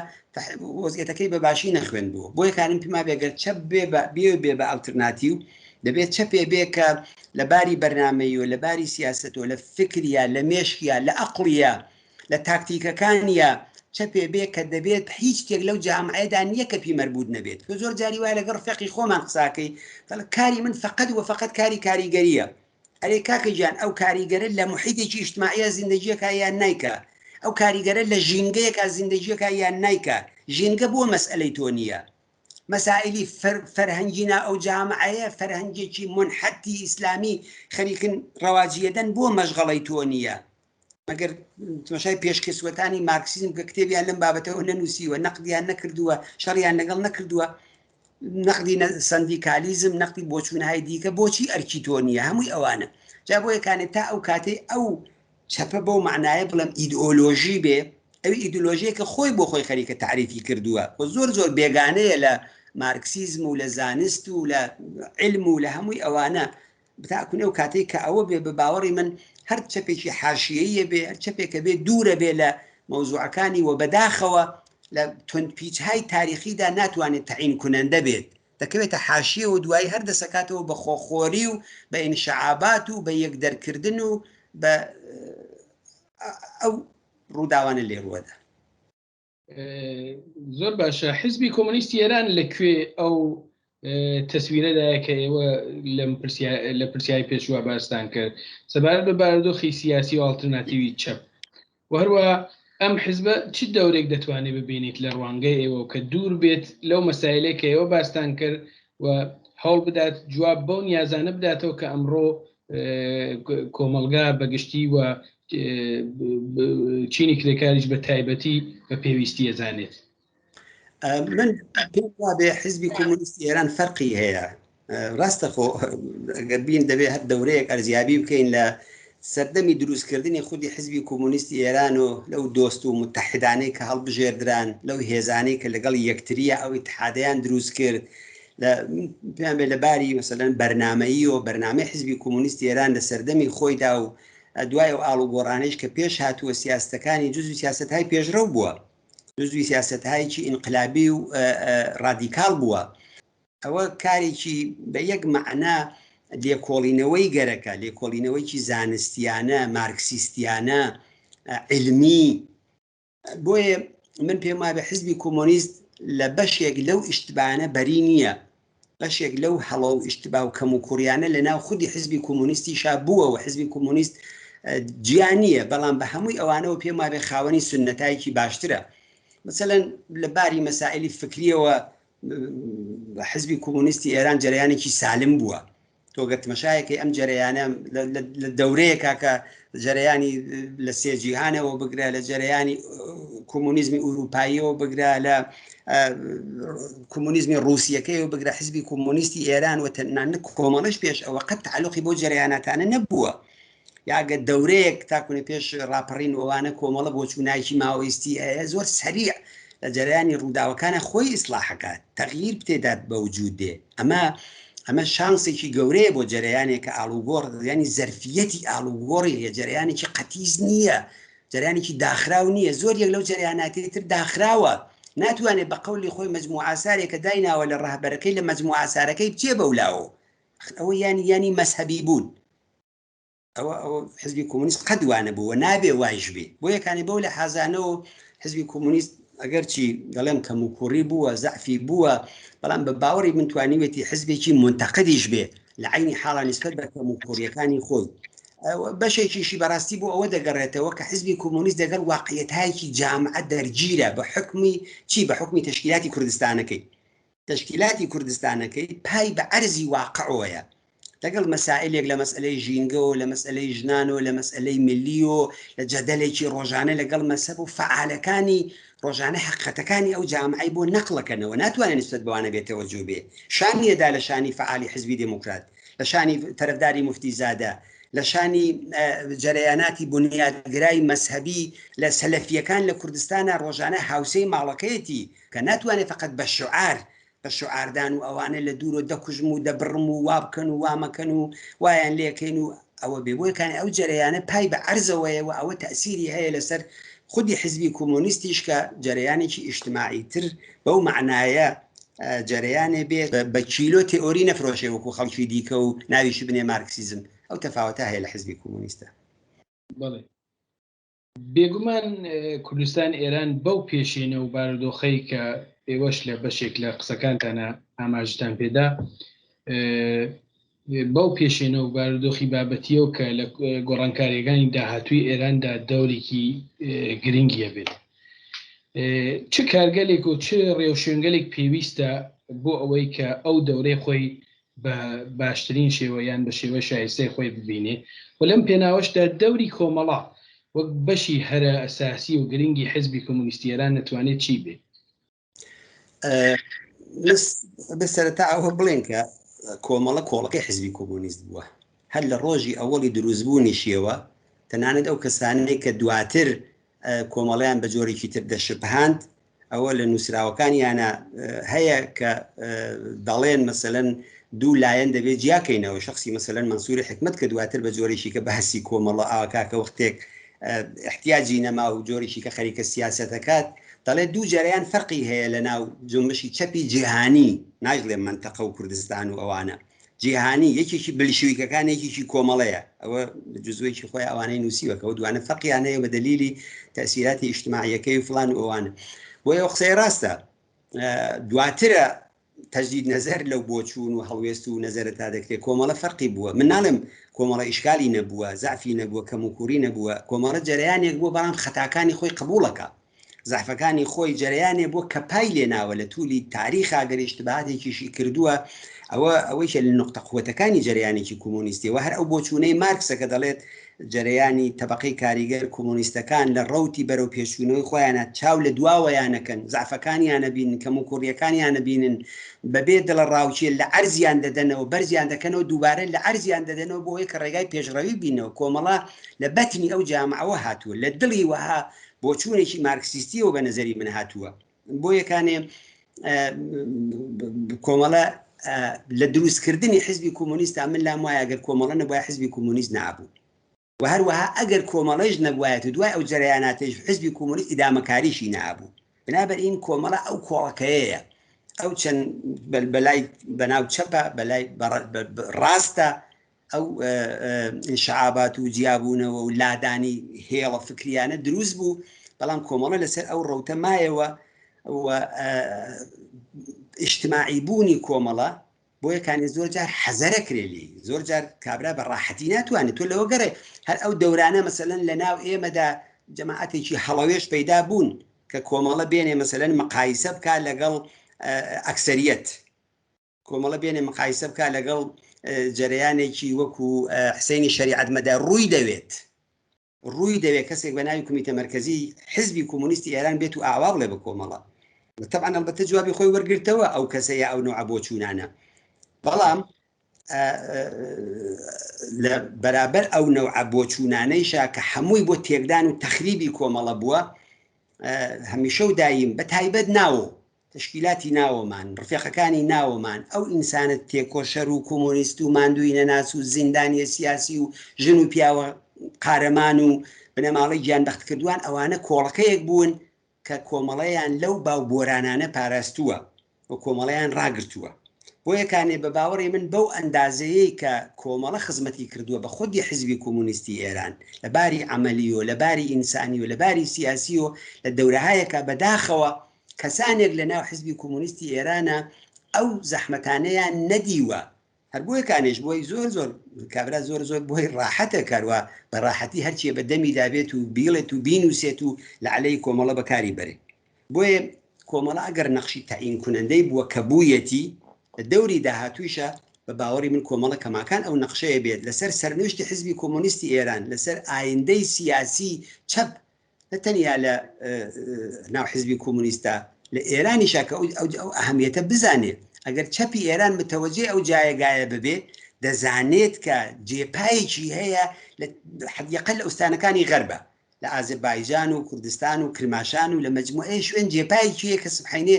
وەزعیەتەکەی بە باشی نەخوێندبوو. بۆیە کارم پێما بێ گەر چەپ بێ بە بێ بێ بە ئەڵترناتیو دەبێت چەپێ بێ کە لە باری بەرنامەیی و لە باری سیاسەت و لە فکریە لە مێشکیە لە ئەقڵیە لە تاکتیکەکانیە چەپێ بێ کە دەبێت هیچ شتێک لەو جامعەیەدا نییە کە پی مەربوط نەبێت. تۆ زۆر جاری وایە لەگەڵ فەقی خۆمان قساکەی دەڵێ کاری من فەقەت و فەقەت کاری کاریگەریە. ئەرێ کاکە گیان ئەو کاریگەرە لە محیتێکی ئیجتماعیە زیندەگیەکە یان نایکا؟ ئەو کاریگەرە لە ژینگەیەکا زیندەگیەکە یان نایکا؟ ژینگە بۆ مەسئەلەی تۆ نییە. مەسائلی فەرهەنگی نا ئەو جامعەیە فەرهەنگێکی مونحەتی ئیسلامی خەریکن ڕەواجیەدەن بۆ مەشغەڵەی تۆ نییە. مەگەر تماشای پێشکەسوەتانی مارکسیزم کە کتێبیان لەم بابەتەوە نەنووسیوە، نەقدیان نەکردووە، شەڕیان لەگەڵ نەکردووە، نەقدی سەندیکالیزم، نەقدی بۆچوونهای دیکە، بۆچی ئەرکی تۆ نییە؟ هەمووی ئەوانە. جا بۆیە کانێ تا ئەو کاتەی ئەو چەپە بەو مەعنایە بڵێم ئیدئۆلۆژی بێ، ئەوی ئیدئۆلۆژییە کە خۆی بۆ خۆی خەریکە تەعریفی کردووە و زۆر زۆر بێگانەیە لە مارکسیزم و لە زانست و لە عیلم و لە هەمووی ئەوانە، تاکو ئەو کاتەی کە ئەوە بێ بە باوەڕی من هەر چەپێکی حاشیەیە بێ هەر چەپێکە بێ دوورە بێ لە مەوزوعەکانی و بەداخەوە لە توندپیچهای تاریخیدا ناتوانێت تەعین کنەندە بێت دەکەوێتە حاشیە و دوایی هەر دەسەکاتەوە بە خۆخۆری و بە ئینشعابات و بە یەک دەرکردن و بە ئەو ڕووداوانە لێ ڕووەدا. زۆر باشە حزبی کۆمۆنیستی ئێران لە کوێ ئەو تەسویرەدایە کە ئێوە لەم لە پرسیاری پێشوە باستان کرد سەبارەت بە بارودۆخی سیاسی و ئاڵترناتیوی چەپ و هەروە ئەم حزبە چ دەورێک دەتوانێت ببینیت لە ڕوانگەی ئێوە کە دوور بێت لەو مەسایلێک کە ئێوە باستان کرد و هەوڵ بدات جواب بەو نیازانە بداتەوە کە ئەمڕۆ کۆمەڵگا بەگشتی و چینی کرێکاریش بە تایبەتی بە پێویستی ئەزانێت. من پێم وابێ حزبی کۆمۆنیستی ئێران فەرقی هەیە ڕاستە خۆ ئەگەر بین دەبێ هەر دەورەیەک ئەرزیابی بکەین لە سەردەمی دروستکردنی خودی حزبی کۆمۆنیستی ئێران و لەو دۆست و متحدانەی کە هەڵبژێردران لەو هێزانەی کە لەگەڵ یەکتریە ئەو ئیتحادیان دروست کرد لە پێیان بێ لە باری مەسەلەن بەرنامەیی و بەرنامەی حزبی کۆمۆنیستی ئێران لە سەردەمی خۆیدا و دوای ئەو ئاڵوگۆڕانەیش کە پێش هاتووە سیاستەکانی جزوی سیاستهای پێشڕەو بووە جزوی سیاستهایکی ئینقلابی و ڕادیکاڵ بووە ئەوە کارێکی بە یەک مەعنا لێکۆڵینەوەی گەرەکە لێکۆڵینەوەیکی زانستیانە مارکسیستیانە علمی بۆیە من پێم وابێ حزبی کۆمۆنیست لە بەشێک لەو ئیشتبانە بەری نییە بەشێک لەو هەڵە و ئیشتبا و کەم و کوڕیانە لە ناو خودی حزبی کۆمۆنیستیشا بووە و حزبی کۆمۆنیست جیا نییە بەڵام بە هەمووی ئەوانەوە پێم وابێ خاوەنی سنەتایکی باشترە مثلەن لە باری مەسائلی فکریەوە حزبی کۆمۆنیستی ئێران جەرەیانێکی سالم بووە تۆ گەر تمەشایەکەی ئەم جەرەیانە لە دەورەیەکا کە جەرەیانی لە سێ جیهانەوە بگرە لە جەرەیانی کۆمۆنیزمی ئوروپاییەوە بگرە لە کۆمۆنیزمی ڕووسیەکەیەوە بگرە حزبی کۆمۆنیستی ئێران و تەنانەت کۆمەڵەش پێش ئەوە قەت تعلقی بۆ جەرەیاناتانە نەبووە یاگە دەورەیەک تاکونە پێش ڕاپەڕین ئەوانە کۆمەڵە بۆچوونایکی ماوەیستی هەیە زۆر سەریع لە جەرەیانی ڕووداوەکانە خۆی ئیسلاحەکات تەغییر پتێدات بە وجود دێ ئەمە ئەمە شانسێکی گەورەیە بۆ جەرەیانێک کە ئاڵوگۆڕ ینی زەرفیەتی ئاڵوگۆڕی هەیە جەرەیانێکی قەتیس نییە جەرەیانێکی داخراو نییە زۆر یەک لەو جەرەیاناتی تر داخراوە ناتوانێت بە قەولی خۆی مجموعە ئاسارێکە دایناوە لە ڕەهبەرەکەی لە مجموعە ئاسارەکەی بچێ بەولاوە ئەوە ینی ینی مەزهەبی بوون ئەوە ئەوە حزبی کۆمۆنیست قەت وا نەبوو و نابێ وایش بێ بۆ یەکانی بەو لە حازانەوە حزبی کۆمۆنیست ئەگەرچی دەڵێم کەم و کوڕی بووە زەعفی بووە بەڵام بە باوەڕی من توانیوێتی حزبێکی منتەقدیش بێ لە عینی حاڵا نسبەت بە کەم و کوڕیەکانی خۆی بەشێکیشی بەڕاستی بۆ ئەوە دەگەڕێتەوە کە حزبی کۆمۆنیست دەگەڵ واقعیەتایەکی جامعە دەرگیرە بە حکمی چی بە حکمی تەشکیلاتی کوردستانەکەی تەشکیلاتی کوردستانەکەی پای بە عەرزی واقعەوەیە لەگەڵ مەسائلێک لە مەسئلەی ژینگەوە لە مەسئلەی ژنان و لە مەسئلەی ملی و لە جەدەلێکی ڕۆژانە لەگەڵ مەسەب و فەعالەکانی ڕۆژانە حقیقەتەکانی ئەو جامعەی بۆ نەقڵەکەنەوە ناتوانێت نسبەت بەوانە بێتەوە جوو بێ شان نییە دا لە شانی فەعالی حزبی دێموکرات لە شانی تەرەفداری موفتی زادە لە شانی جەرەیاناتی بنیادگرای مەزهەبی لە سەلەفیەکان لە کوردستانە ڕۆژانە هاوسێی ماڵەکەیەتی کە ناتوانێت فقط بە شعار بە شعاردان و ئەوانە لە دوورۆ دەکوژم و دەبڕم و وا بکەن و وا مەکەن و وایان لێکەین و ئەوە بێ بۆیەکانی ئەو جەرەیانە پای بە عەرزەوەیە و ئەوە تەسیری هەیە لەسەر خودی حزبی کۆمۆنیستیش کە جەرەیانێکی ئیجتماعی تر بەو مەعنایە جەرەیانێ بێ بە کیلۆ تئۆری نەفرۆشێ وەکو خەڵکی دیکە و ناویشی بنێ مارکسیزم ئەو تەفاوەتە هەیە لە حزبی کۆمۆنیستە. بەڵێ بێگومان کوردستان ئێران بەو پێشینە و بارودۆخەی کە ئێوەش لە بەشێک لە قسەکانتانە ئاماژتان پێدا بەو پێشێنە و بارودۆخی بابەتیەوە کە لە گۆڕانکاریەکانی داهاتووی ئێراندا دەورێکی گرنگیە بێت چ کارگەلێک و چ ڕێوشوێنگەلێک پێویستە بۆ ئەوەی کە ئەو دەورەی خۆی بە باشترین شێوە یان بە شێوە شایستەی خۆی ببینێ و لەم پێناوەشدا دەوری کۆمەڵە. وەک بەشی هەرە ئەساسی و گرنگی حزبی کۆمۆنیستی ئێران دەتوانێت چی بێ؟ بە سەرەتا ئەوە بڵێن کە کۆمەڵە کۆڵەکەی حزبی کۆمۆنیست بووە هەر لە ڕۆژی ئەوەڵی دروستبوونیشیەوە تەنانەت ئەو کەسانەی کە دواتر کۆمەڵیان بە جۆرێکی تر دەشبهاند ئەوە لە نووسراوەکانیانە هەیە کە دەڵێن مەسەلەن دوو لایەن دەبێت جیاکەینەوە شخصی مەسەلەن مەنسوری حکمت کە دواتر بە جۆرێکی کە باسی کۆمەڵە ئاکا کە وەختێک احتیاجی نەما و جۆرێکی کە خەریکە سیاسەتەکات دەڵێت دوو جەرەیان فەرقی هەیە لە ناو جنبشی چەپی جیهانی نایڵێ مەنتەقە و کوردستان و ئەوانە جیهانی یەکێکی بلشویکەکان یەکێکی کۆمەڵەیە ئەوە جزوێکی خۆی ئەوانەی نووسیوە کە دوانە فەقیان هەیە بە دەلیلی تەسیراتی ئیجتماعیەکەی و فلان و ئەوانە بۆیە ئەو قسەی ڕاستە دواترە تەجدید نەزەر لەو بۆچوون و هەڵوێست و نەزەرە تا دەکرێت کۆمەڵە فەرقی بووە من ناڵێم کۆمەڵە ئیشکالی نەبووە زەعفی نەبووە کەموکوڕی نەبووە کۆمەڵە جەرەیانێک بووە بەڵام خەتاکانی خۆی قبوڵەکە زەعفەکانی خۆی جەرەیانێ بووە کە پای لێناوە لە تولی تاریخا گەر ئیشتباهاتێکیشی کردووە ئەوە ئەوەیشە لە نوقتە قوەتەکانی جەرەیانێکی کۆمۆنیستی وە هەر ئەو بۆچوونەی مارکسە کە دەڵێت جەرەیانی تەبەقەی کاریگەر کۆمۆنیستەکان لە ڕەوتی بەرەو پێشچوونەوەی خۆیانە چاو لە دواوەیانەکەن زەعفەکانیانە بینن کەموکوڕیەکانیانە بینن بەبێ دڵەڕاوکێ لە عەرزیان دەدەنەوە بەرزیان دەکەنەوە دووبارە لە عەرزیان دەدەنەوە بۆ ئەوەی کە ڕێگای پێشڕەوی بینەوە کۆمەڵە لە بەتنی ئەو جامعەوە هاتووە لە دڵی وەها بۆچوونێکی مارکسیستیەوە بە نەزەری من هاتووە بۆ یەکانێ کۆمەڵە لە دروستکردنی حزبی کۆمۆنیستا من لام وایە گەر کۆمەڵە نەبووە حزبی کۆمۆنیست نابوو و هەروەها ئەگەر کۆمەڵەیش نەبوایەت و دوای ئەو جەرەیاناتەیش حزبی کۆمۆنیست ئیدامەکاریشی نابوو بنابەرین کۆمەڵە ئەو کۆڵەکەیە ئەو چەند بەلای بەناو چەپە بەلای ڕاستە ئەو ئینشعابات و جیابوونەوە و لادانی هێڵە فکریانە دروست بوو بەڵام کۆمەڵە لەسەر ئەو ڕەوتە مایەوە و ئیجتماعی بوونی کۆمەڵە بۆیە کانی زۆر جار حەزەرە کرێ لێی زۆر جار کابرا بە ڕاحەتی ناتوانێت تۆ لەوە گەڕێ هەر ئەو دەورانە مەسەلەن لە ناو ئێمەدا جەماعەتێکی هەڵەوێش پەیدا بوون کە کۆمەڵە بێنێ مەسەلەن مقایسە بکا لەگەڵ ئەکسەریەت کۆمەڵە بێنێ مقایسە بکا لەگەڵ جەرەیانێکی وەکو حسینی شەریعەت مەدار ڕووی دەوێت ڕووی دەوێت کەسێک بە ناوی کومیتە مەرکەزی حزبی کۆمۆنیستی ئێران بێت و ئاوا بڵێ بە کۆمەڵە طبعا ئەلبەتە جوابی خۆی وەرگرتەوە ئەو کەسە یا ئەو نوعە بۆچوونانە بەڵام لە بەرابەر ئەو نەوعە بۆچوونانەیشا کە هەمووی بۆ تێکدان و تەخریبی کۆمەڵە بووە هەمیشە و دایم بە تایبەت ناوە تەشکیلاتی ناوەمان، ڕفێقەکانی ناوەمان، ئەو ئینسانە تێکۆشەر و کۆمۆنیست و ماندووی نەناس و زیندانیە سیاسی و ژن و پیاوە قارەمان و بنەماڵەی گیانبەختکردووان ئەوانە کۆڵەکەیەک بوون کە کۆمەڵەیان لەو باو بۆرانانە پاراستووە و کۆمەڵەیان ڕاگرتووە. بۆیە کانێ بە باوەڕی من بەو ئەندازەیەی کە کۆمەڵە خزمەتی کردووە بە خودی حیزبی کۆمۆنیستی ئێران لە باری عەمەلی و لە باری ئینسانی و لە باری سیاسی و لە دەورەهایەکا بەداخەوە کەسانێک لە ناو حزبی کۆمۆنیستی ئێرانە ئەو زەحمەتانەیان نەدیوە هەر بۆیە کانێش بۆی زۆر زۆر کابرا زۆر زۆر بۆی ڕاحەتە کاروا بە ڕاحەتی هەرچیە بە دەمی دابێت و بیڵێت و بینوسێت و لە عەلەی کۆمەڵە بەکاری بەرێ بۆیە کۆمەڵە ئەگەر نەخشی تەعین کونەندەی بووە کە بوویەتی لە دەوری داهاتوویشە بە باوەڕی من کۆمەڵە کەماکان ئەو نەخشەیە بێت لەسەر سەرنوشتی حزبی کۆمۆنیستی ئێران لەسەر ئایندەی سیاسی چەپ نە تەنیا لە ناو حزبی کۆمۆنیستدا لە ئێرانیشا کە ئەو ئەهمیەتە بزانێت ئەگەر چەپی ئێران متەوەجێ ئەو جایەگایە ببێ دەزانێت کە جێپایەکی هەیە لە حدیقە لە ئوستانەکانی غەربە لە ئازربایجان و کوردستان و کرماشان و لە مجموعەی شوێن جێپایەکی هەیە کە سبحینێ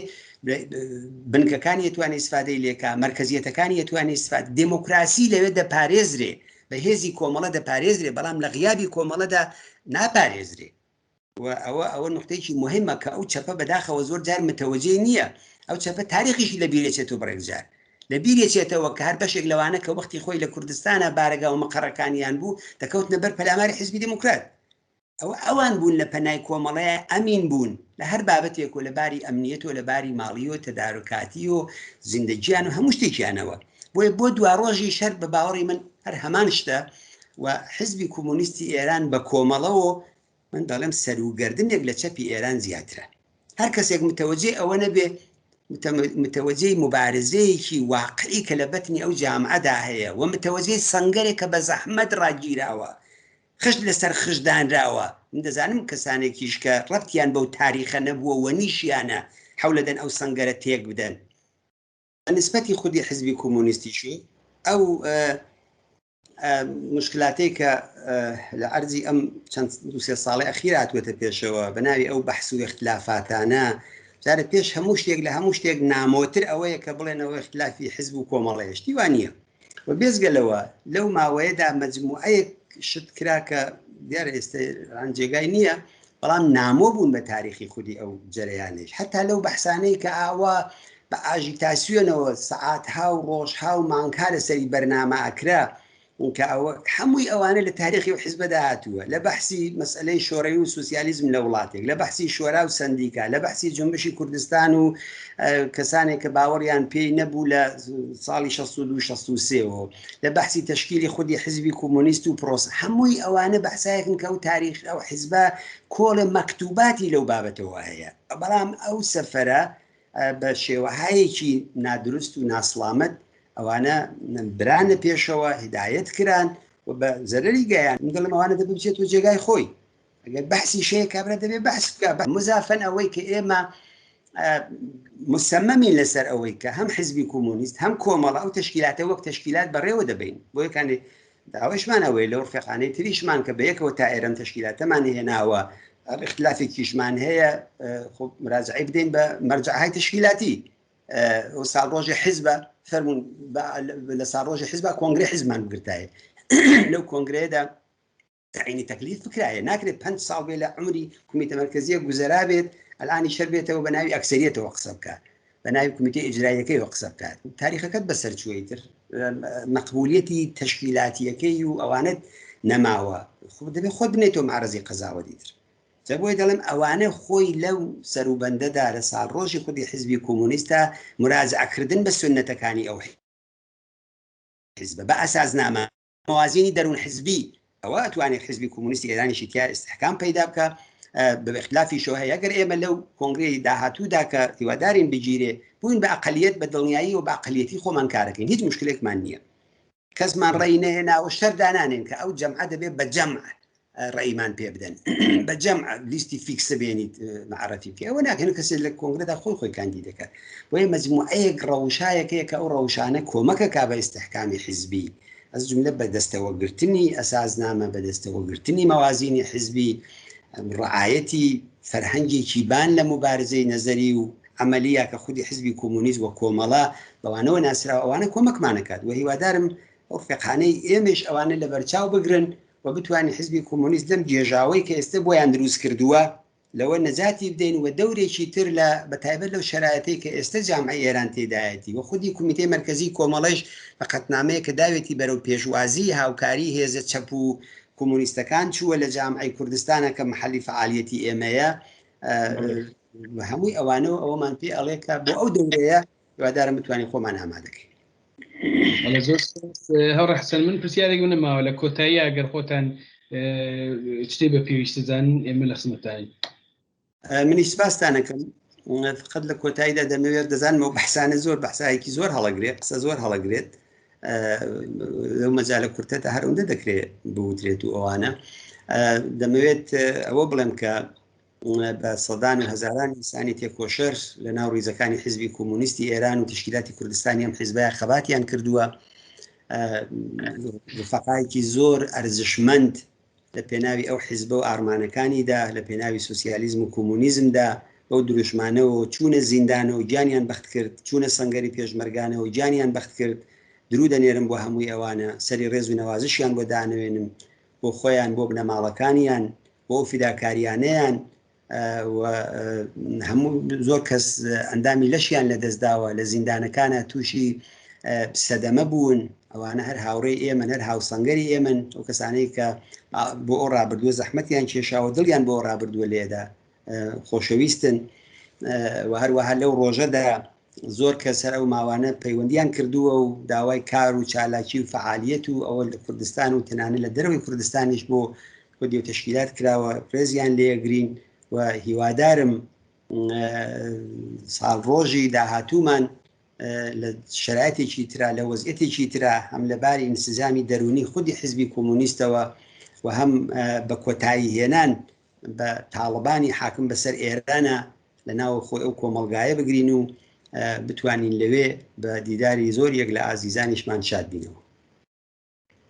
بنکەکانی ئەتوانێ ئیسفادەی لێکا مەرکەزیەتەکانی ئەتوانێ ئیسفاد دێمۆکراسی لەوێ دەپارێزرێ بە هێزی کۆمەڵە دەپارێزرێ بەڵام لە غیابی کۆمەڵەدا ناپارێزرێ و ئەوە ئەوە نقطەیەکی مهمە کە ئەو چەپە بەداخەوە زۆر جار متەوەجێ نییە ئەو چەپە تاریخیشی لە بیرێچێتەوە بڕێک جار لە بیرێچێتەوە کە هەر بەشێک لەوانە کە وەختی خۆی لە کوردستانە بارەگا و مقەڕەکانیان بوو دەکەوتنە بەر پەلاماری حزبی دێموکرات ئەوە ئەوان بوون لە پەنای کۆمەڵەیە ئەمین بوون لە هەر بابەتێک و لە باری ئەمنیەت و لە باری ماڵی و تەدارکاتی و زیندەگیان و هەموو شتێکیانەوە بۆیە بۆ دواڕۆژی شەر بە باوەڕی من هەر هەمان شتە و حزبی کۆمۆنیستی ئێران بە کۆمەڵەوە من دەڵێم سەروگردنێک لە چەپی ئێران زیاترە هەر کەسێک متەوەجێ ئەوە نەبێ متەوەجێی مبارزەیەکی واقعی کە لە بەتنی ئەو جامعەدا هەیە و متەوەجێی سەنگەرێک کە بە زەحمەت ڕاگیراوە خشت لەسەر خشت دانراوە. من دەزانم کەسانێکیش کە ڕەبتیان بەو تاریخە نەبووە و نیشیانە حەولەدەن ئەو سەنگەرە تێک بدەن. بە نسبەتی خودی حزبی کۆمۆنیستیش ئەو مشکلاتەی کە لە عەرزی ئەم چەند دوسێ ساڵی ئەخیر هاتووەتە پێشەوە بە ناوی ئەو بەحس و اختلافاتانە جارە پێش هەموو شتێک لە هەموو شتێک نامۆتر ئەوەیە کە بڵێنەوە اختلافی حزب و کۆمەڵەیە شتی وا نییە و بێزگە لەوە لەو ماوەیەدا مەجموعەیەک شت کرا کە دیارە ئێستا جێگای نییە بەڵام نامۆ بوون بە تاریخی خودی ئەو جەرەیانەیش حتا لەو بەحسانەی کە ئاوا بە ئاژیتاسیۆنەوە سەعاتها و ڕۆژها و مانگها لەسەری بەرنامە ئەکرا کە ئەوە هەمووی ئەوانە لە تاریخی و حزبەدا هاتووە لە بەحسی مەسئلەی شۆرەوی و سوسیالیزم لە وڵاتێک لە بەحسی شۆرا و سەندیکا لە بەحسی جنبشی کوردستان و کەسانێک کە باوەڕیان پێی نەبوو لە ساڵی 62 63ەوە لە بەحسی تەشکیلی خودی حزبی کۆمۆنیست و پرۆسە هەمووی ئەوانە بەحسایەکن کە ئەو تاریخ ئەو حزبە کۆڵێ مەکتوباتی لەو بابەتەوە هەیە بەڵام ئەو سەفەرە بە شێوەهایەکی نادروست و ناسڵامەت ئەوانە برانە پێشەوە هدایەت کران و بە زەرری گەیان من دەڵێم ئەوانە دەبێ بچێتەوە جێگای خۆی ئەگەر بەحسی شەیە کابرا دەبێ بەحس بکە مزافەن ئەوەی کە ئێمە مسەمەمین لەسەر ئەوەی کە هەم حزبی کۆمۆنیست هەم کۆمەڵە ئەو تەشکیلاتە وەک تەشکیلات بەڕێوە دەبین بۆیەکانی داوایشمان ئەوەیە لەو ڕفێقانەی تریشمان کە بەیەکەوە تا ئێرەم تەشکیلاتەمان هێناوە اختلافێکیشمان هەیە خۆ مراجعی بدەین بە مەرجعهای تەشکیلاتی ساڵڕۆژی حیزبە فەرمونون لە ساڵڕۆژی حیزبە کۆنگری حیزمان بگرتایە لەو کۆنگرەیەدا تعینی تەکلیف بکرایە ناکرێت پەنج ساڵ بێ لە عمری کومیتە مەرکەزیە گوزەرا بێت ئەلانی شەر بێتەوە بە ناوی ئەکسەریەتەوە قسە بکات بە ناوی کومیتەی ئیجراییەکەیەوە قسە بکات تاریخەکەت بەسەر چووە تر مەقبولیەتی تەشکیلاتیەکەی و ئەوانت نەماوە خۆ دەبێت خۆت بنێتەوە معرەزی قەزاوەتی تر جا بۆیە دەڵێم ئەوانە خۆی لەو سەروبەندەدا لە ساڵڕۆژی خودی حزبی کۆمۆنیستە مراجعەکردن بە سوننەتەکانی ئەو حزبە بە ئەساسنامە مەوازینی دەروون حزبی ئەوە ئەتوانێت حزبی کۆمۆنیستی ئێرانیشی تیا ئیستحکام پەیدا بکە بە اختلافیشەوە هەیە ئەگەر ئێمە لەو کۆنگرەی داهاتوودا کە هیوادارین بگیرێ بووین بە ئەقلیەت بە دڵنیایی و بە ئەقلیەتی خۆمان کارەکەین هیچ مشکلێکمان نییە کەسمان ڕێی نەهێناوە شەر دانانێن کە ئەو جەمعە دەبێت بە جەمع ڕێیمان پێ بدەن بە جەمع لیستی فیکسە بێنیت معرفی بکەی ئەوە ناکەن کەسێک لە کۆنگرەدا خۆی خۆی کاندید دەکات بۆیە مەجموعەیەک ڕەوشایەک هەیە کە ئەو ڕەوشانە کۆمەکەکا بە ئیستحکامی حیزبی ئەز جملە بەدەستەوەگرتنی ئەساسنامە بەدەستەوەگرتنی مەوازینی حیزبی ڕعایەتی فەرهەنگێکی بان لە موبارزەی نەزەری و عەمەلیە کە خودی حزبی کۆمۆنیست و کۆمەڵە بەوانەوە ناسراوە ئەوانە کۆمەکمانەکات و هیوادارم ئەو فقانەی ئێمەش ئەوانە لەبەرچاو بگرن و بتوانین حزبی کۆمۆنیست لەم گێژاوەی کە ئێستا بۆیان دروست کردووە لەوە نەجاتی بدەین و دەورێکی تر لە بەتایبەت لەو شەرایەتەی کە ئێستا جامعەی ئێران تێدایەتی و خودی کومیتەی مەرکەزی کۆمەڵەیش بە قەتنامەیەک کە داوێتی بەرەو پێشوازی هاوکاری هێزە چەپ و کۆمۆنیستەکان چووە لە جامعەی کوردستانە کە محەلی فەعالیەتی ئێمەیە هەمووی ئەوانە و ئەوەمان پێ ئەڵێ کە بۆ ئەو دەورەیە هیوادارم بتوانین خۆمان ئامادەکەین. زۆر هاوڕێ حسن من پرسیارێک نەماوە لە کۆتایی ئەگەر خۆتان شتێ بە پێویستزان ئێمە لە خزمەتانین. منی سپاستانەکەم فقط لە کۆتاییدا دەمەوێت دەزانمەوە بەحسانە زۆر بەحسایەکی زۆر هەڵەگرێت قسە زۆر هەڵەگرێت لەو مەجالە کورتەدا هەر ئەوەندە دەکرێت بوترێت و ئەوانە دەمەوێت ئەوە بڵێم کە بە سەدان و هەزاران ئینسانی تێکۆشەر لە ناو ڕیزەکانی حزبی کۆمۆنیستی ئێران و تشکیلاتی کوردستانی ئەم حزبەیە خەباتیان کردووە ڕفەقایەکی زۆر ئەرزشمەند لە پێناوی ئەو حزبە و ئارمانەکانیدا لە پێناوی سوسیالیزم و کۆمۆنیزمدا بەو دروشمانەوە چوونە زیندانەوە گیانیان بەخت کرد چوونە سەنگەری پێشمەرگانەوە گیانیان بەخت کرد درو دەنێرم بۆ هەمووی ئەوانە سەری ڕێز و نەوازشیان بۆ دانەوێنم بۆ خۆیان بۆ بنەماڵەکانیان بۆ ئەو فیداکاریانەیان و هەموو زۆر کەس ئەندامی لەشیان لەدەستداوە لە زیندانەکانە تووشی سەدەمە بوون ئەوانە هەر هاوڕێی ئێمەن هەر هاوسەنگەری ئێمن ئەو کەسانەی کە بۆ ئەو ڕابردووە زەحمەتیان کێشاوە دڵیان بۆ ڕابردووە لێدا خۆشەویستن و هەروەها لەو ڕۆژەدا زۆر کەس هەر ئەو ماوانە پەیوەندیان کردووە و داوای کار و چالاکی و فەعالیەت و ئەوە لە کوردستان و تەنانەت لە دەرەوەی کوردستانیش بۆ خودی و تەشکیلات کراوە ڕێزیان لێگرین و هیوادارم ساڵڕۆژی داهاتوومان لە شرایطێکی ترا لە وەزعێتێکی ترا هەم لە باری ئینسجامی دەروونی خودی حزبی کۆمۆنیستەوە و هەم بە کۆتایی هێنان بە تاڵبانی حاکم بەسەر ئێرانە لە ناو خۆی ئەو کۆمەڵگایە بگرین و بتوانین لەوێ بە دیداری زۆر یەک لە ئازیزانیشمان شاد بینەوە.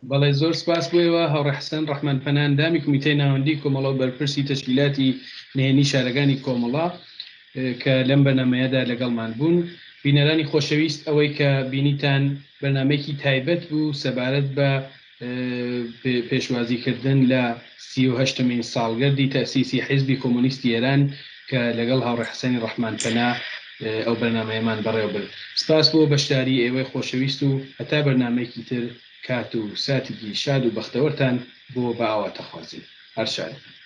بەڵێ زۆر سپاس بۆ ئێوە هاوڕێ حەسەن ڕەحمان پەنا ئەندامی کومیتەی ناوەندی کۆمەڵە و بەرپرسی تەشکیلاتی نهێنی شارەکانی کۆمەڵە کە لەم بەرنامەیەدا لەگەڵمان بوون. بینەرانی خۆشەویست ئەوەی کە بینیتان بەرنامەیەکی تایبەت بوو سەبارەت بە پێشوازیکردن لە 38مین ساڵگەردی تەئسیسی حیزبی کۆمۆنیستی ئێران کە لەگەڵ هاوڕێ حەسەنی ڕەحمان پەنا ئەو بەرنامەیەمان بەڕێوە برد. سپاس بۆ بەشداری ئێوەی خۆشەویست و هەتا بەرنامەیەکی تر کات و ساتێکی شاد و بەختەوەرتان بۆ بە ئاواتەخوازین. هەر شاد بن.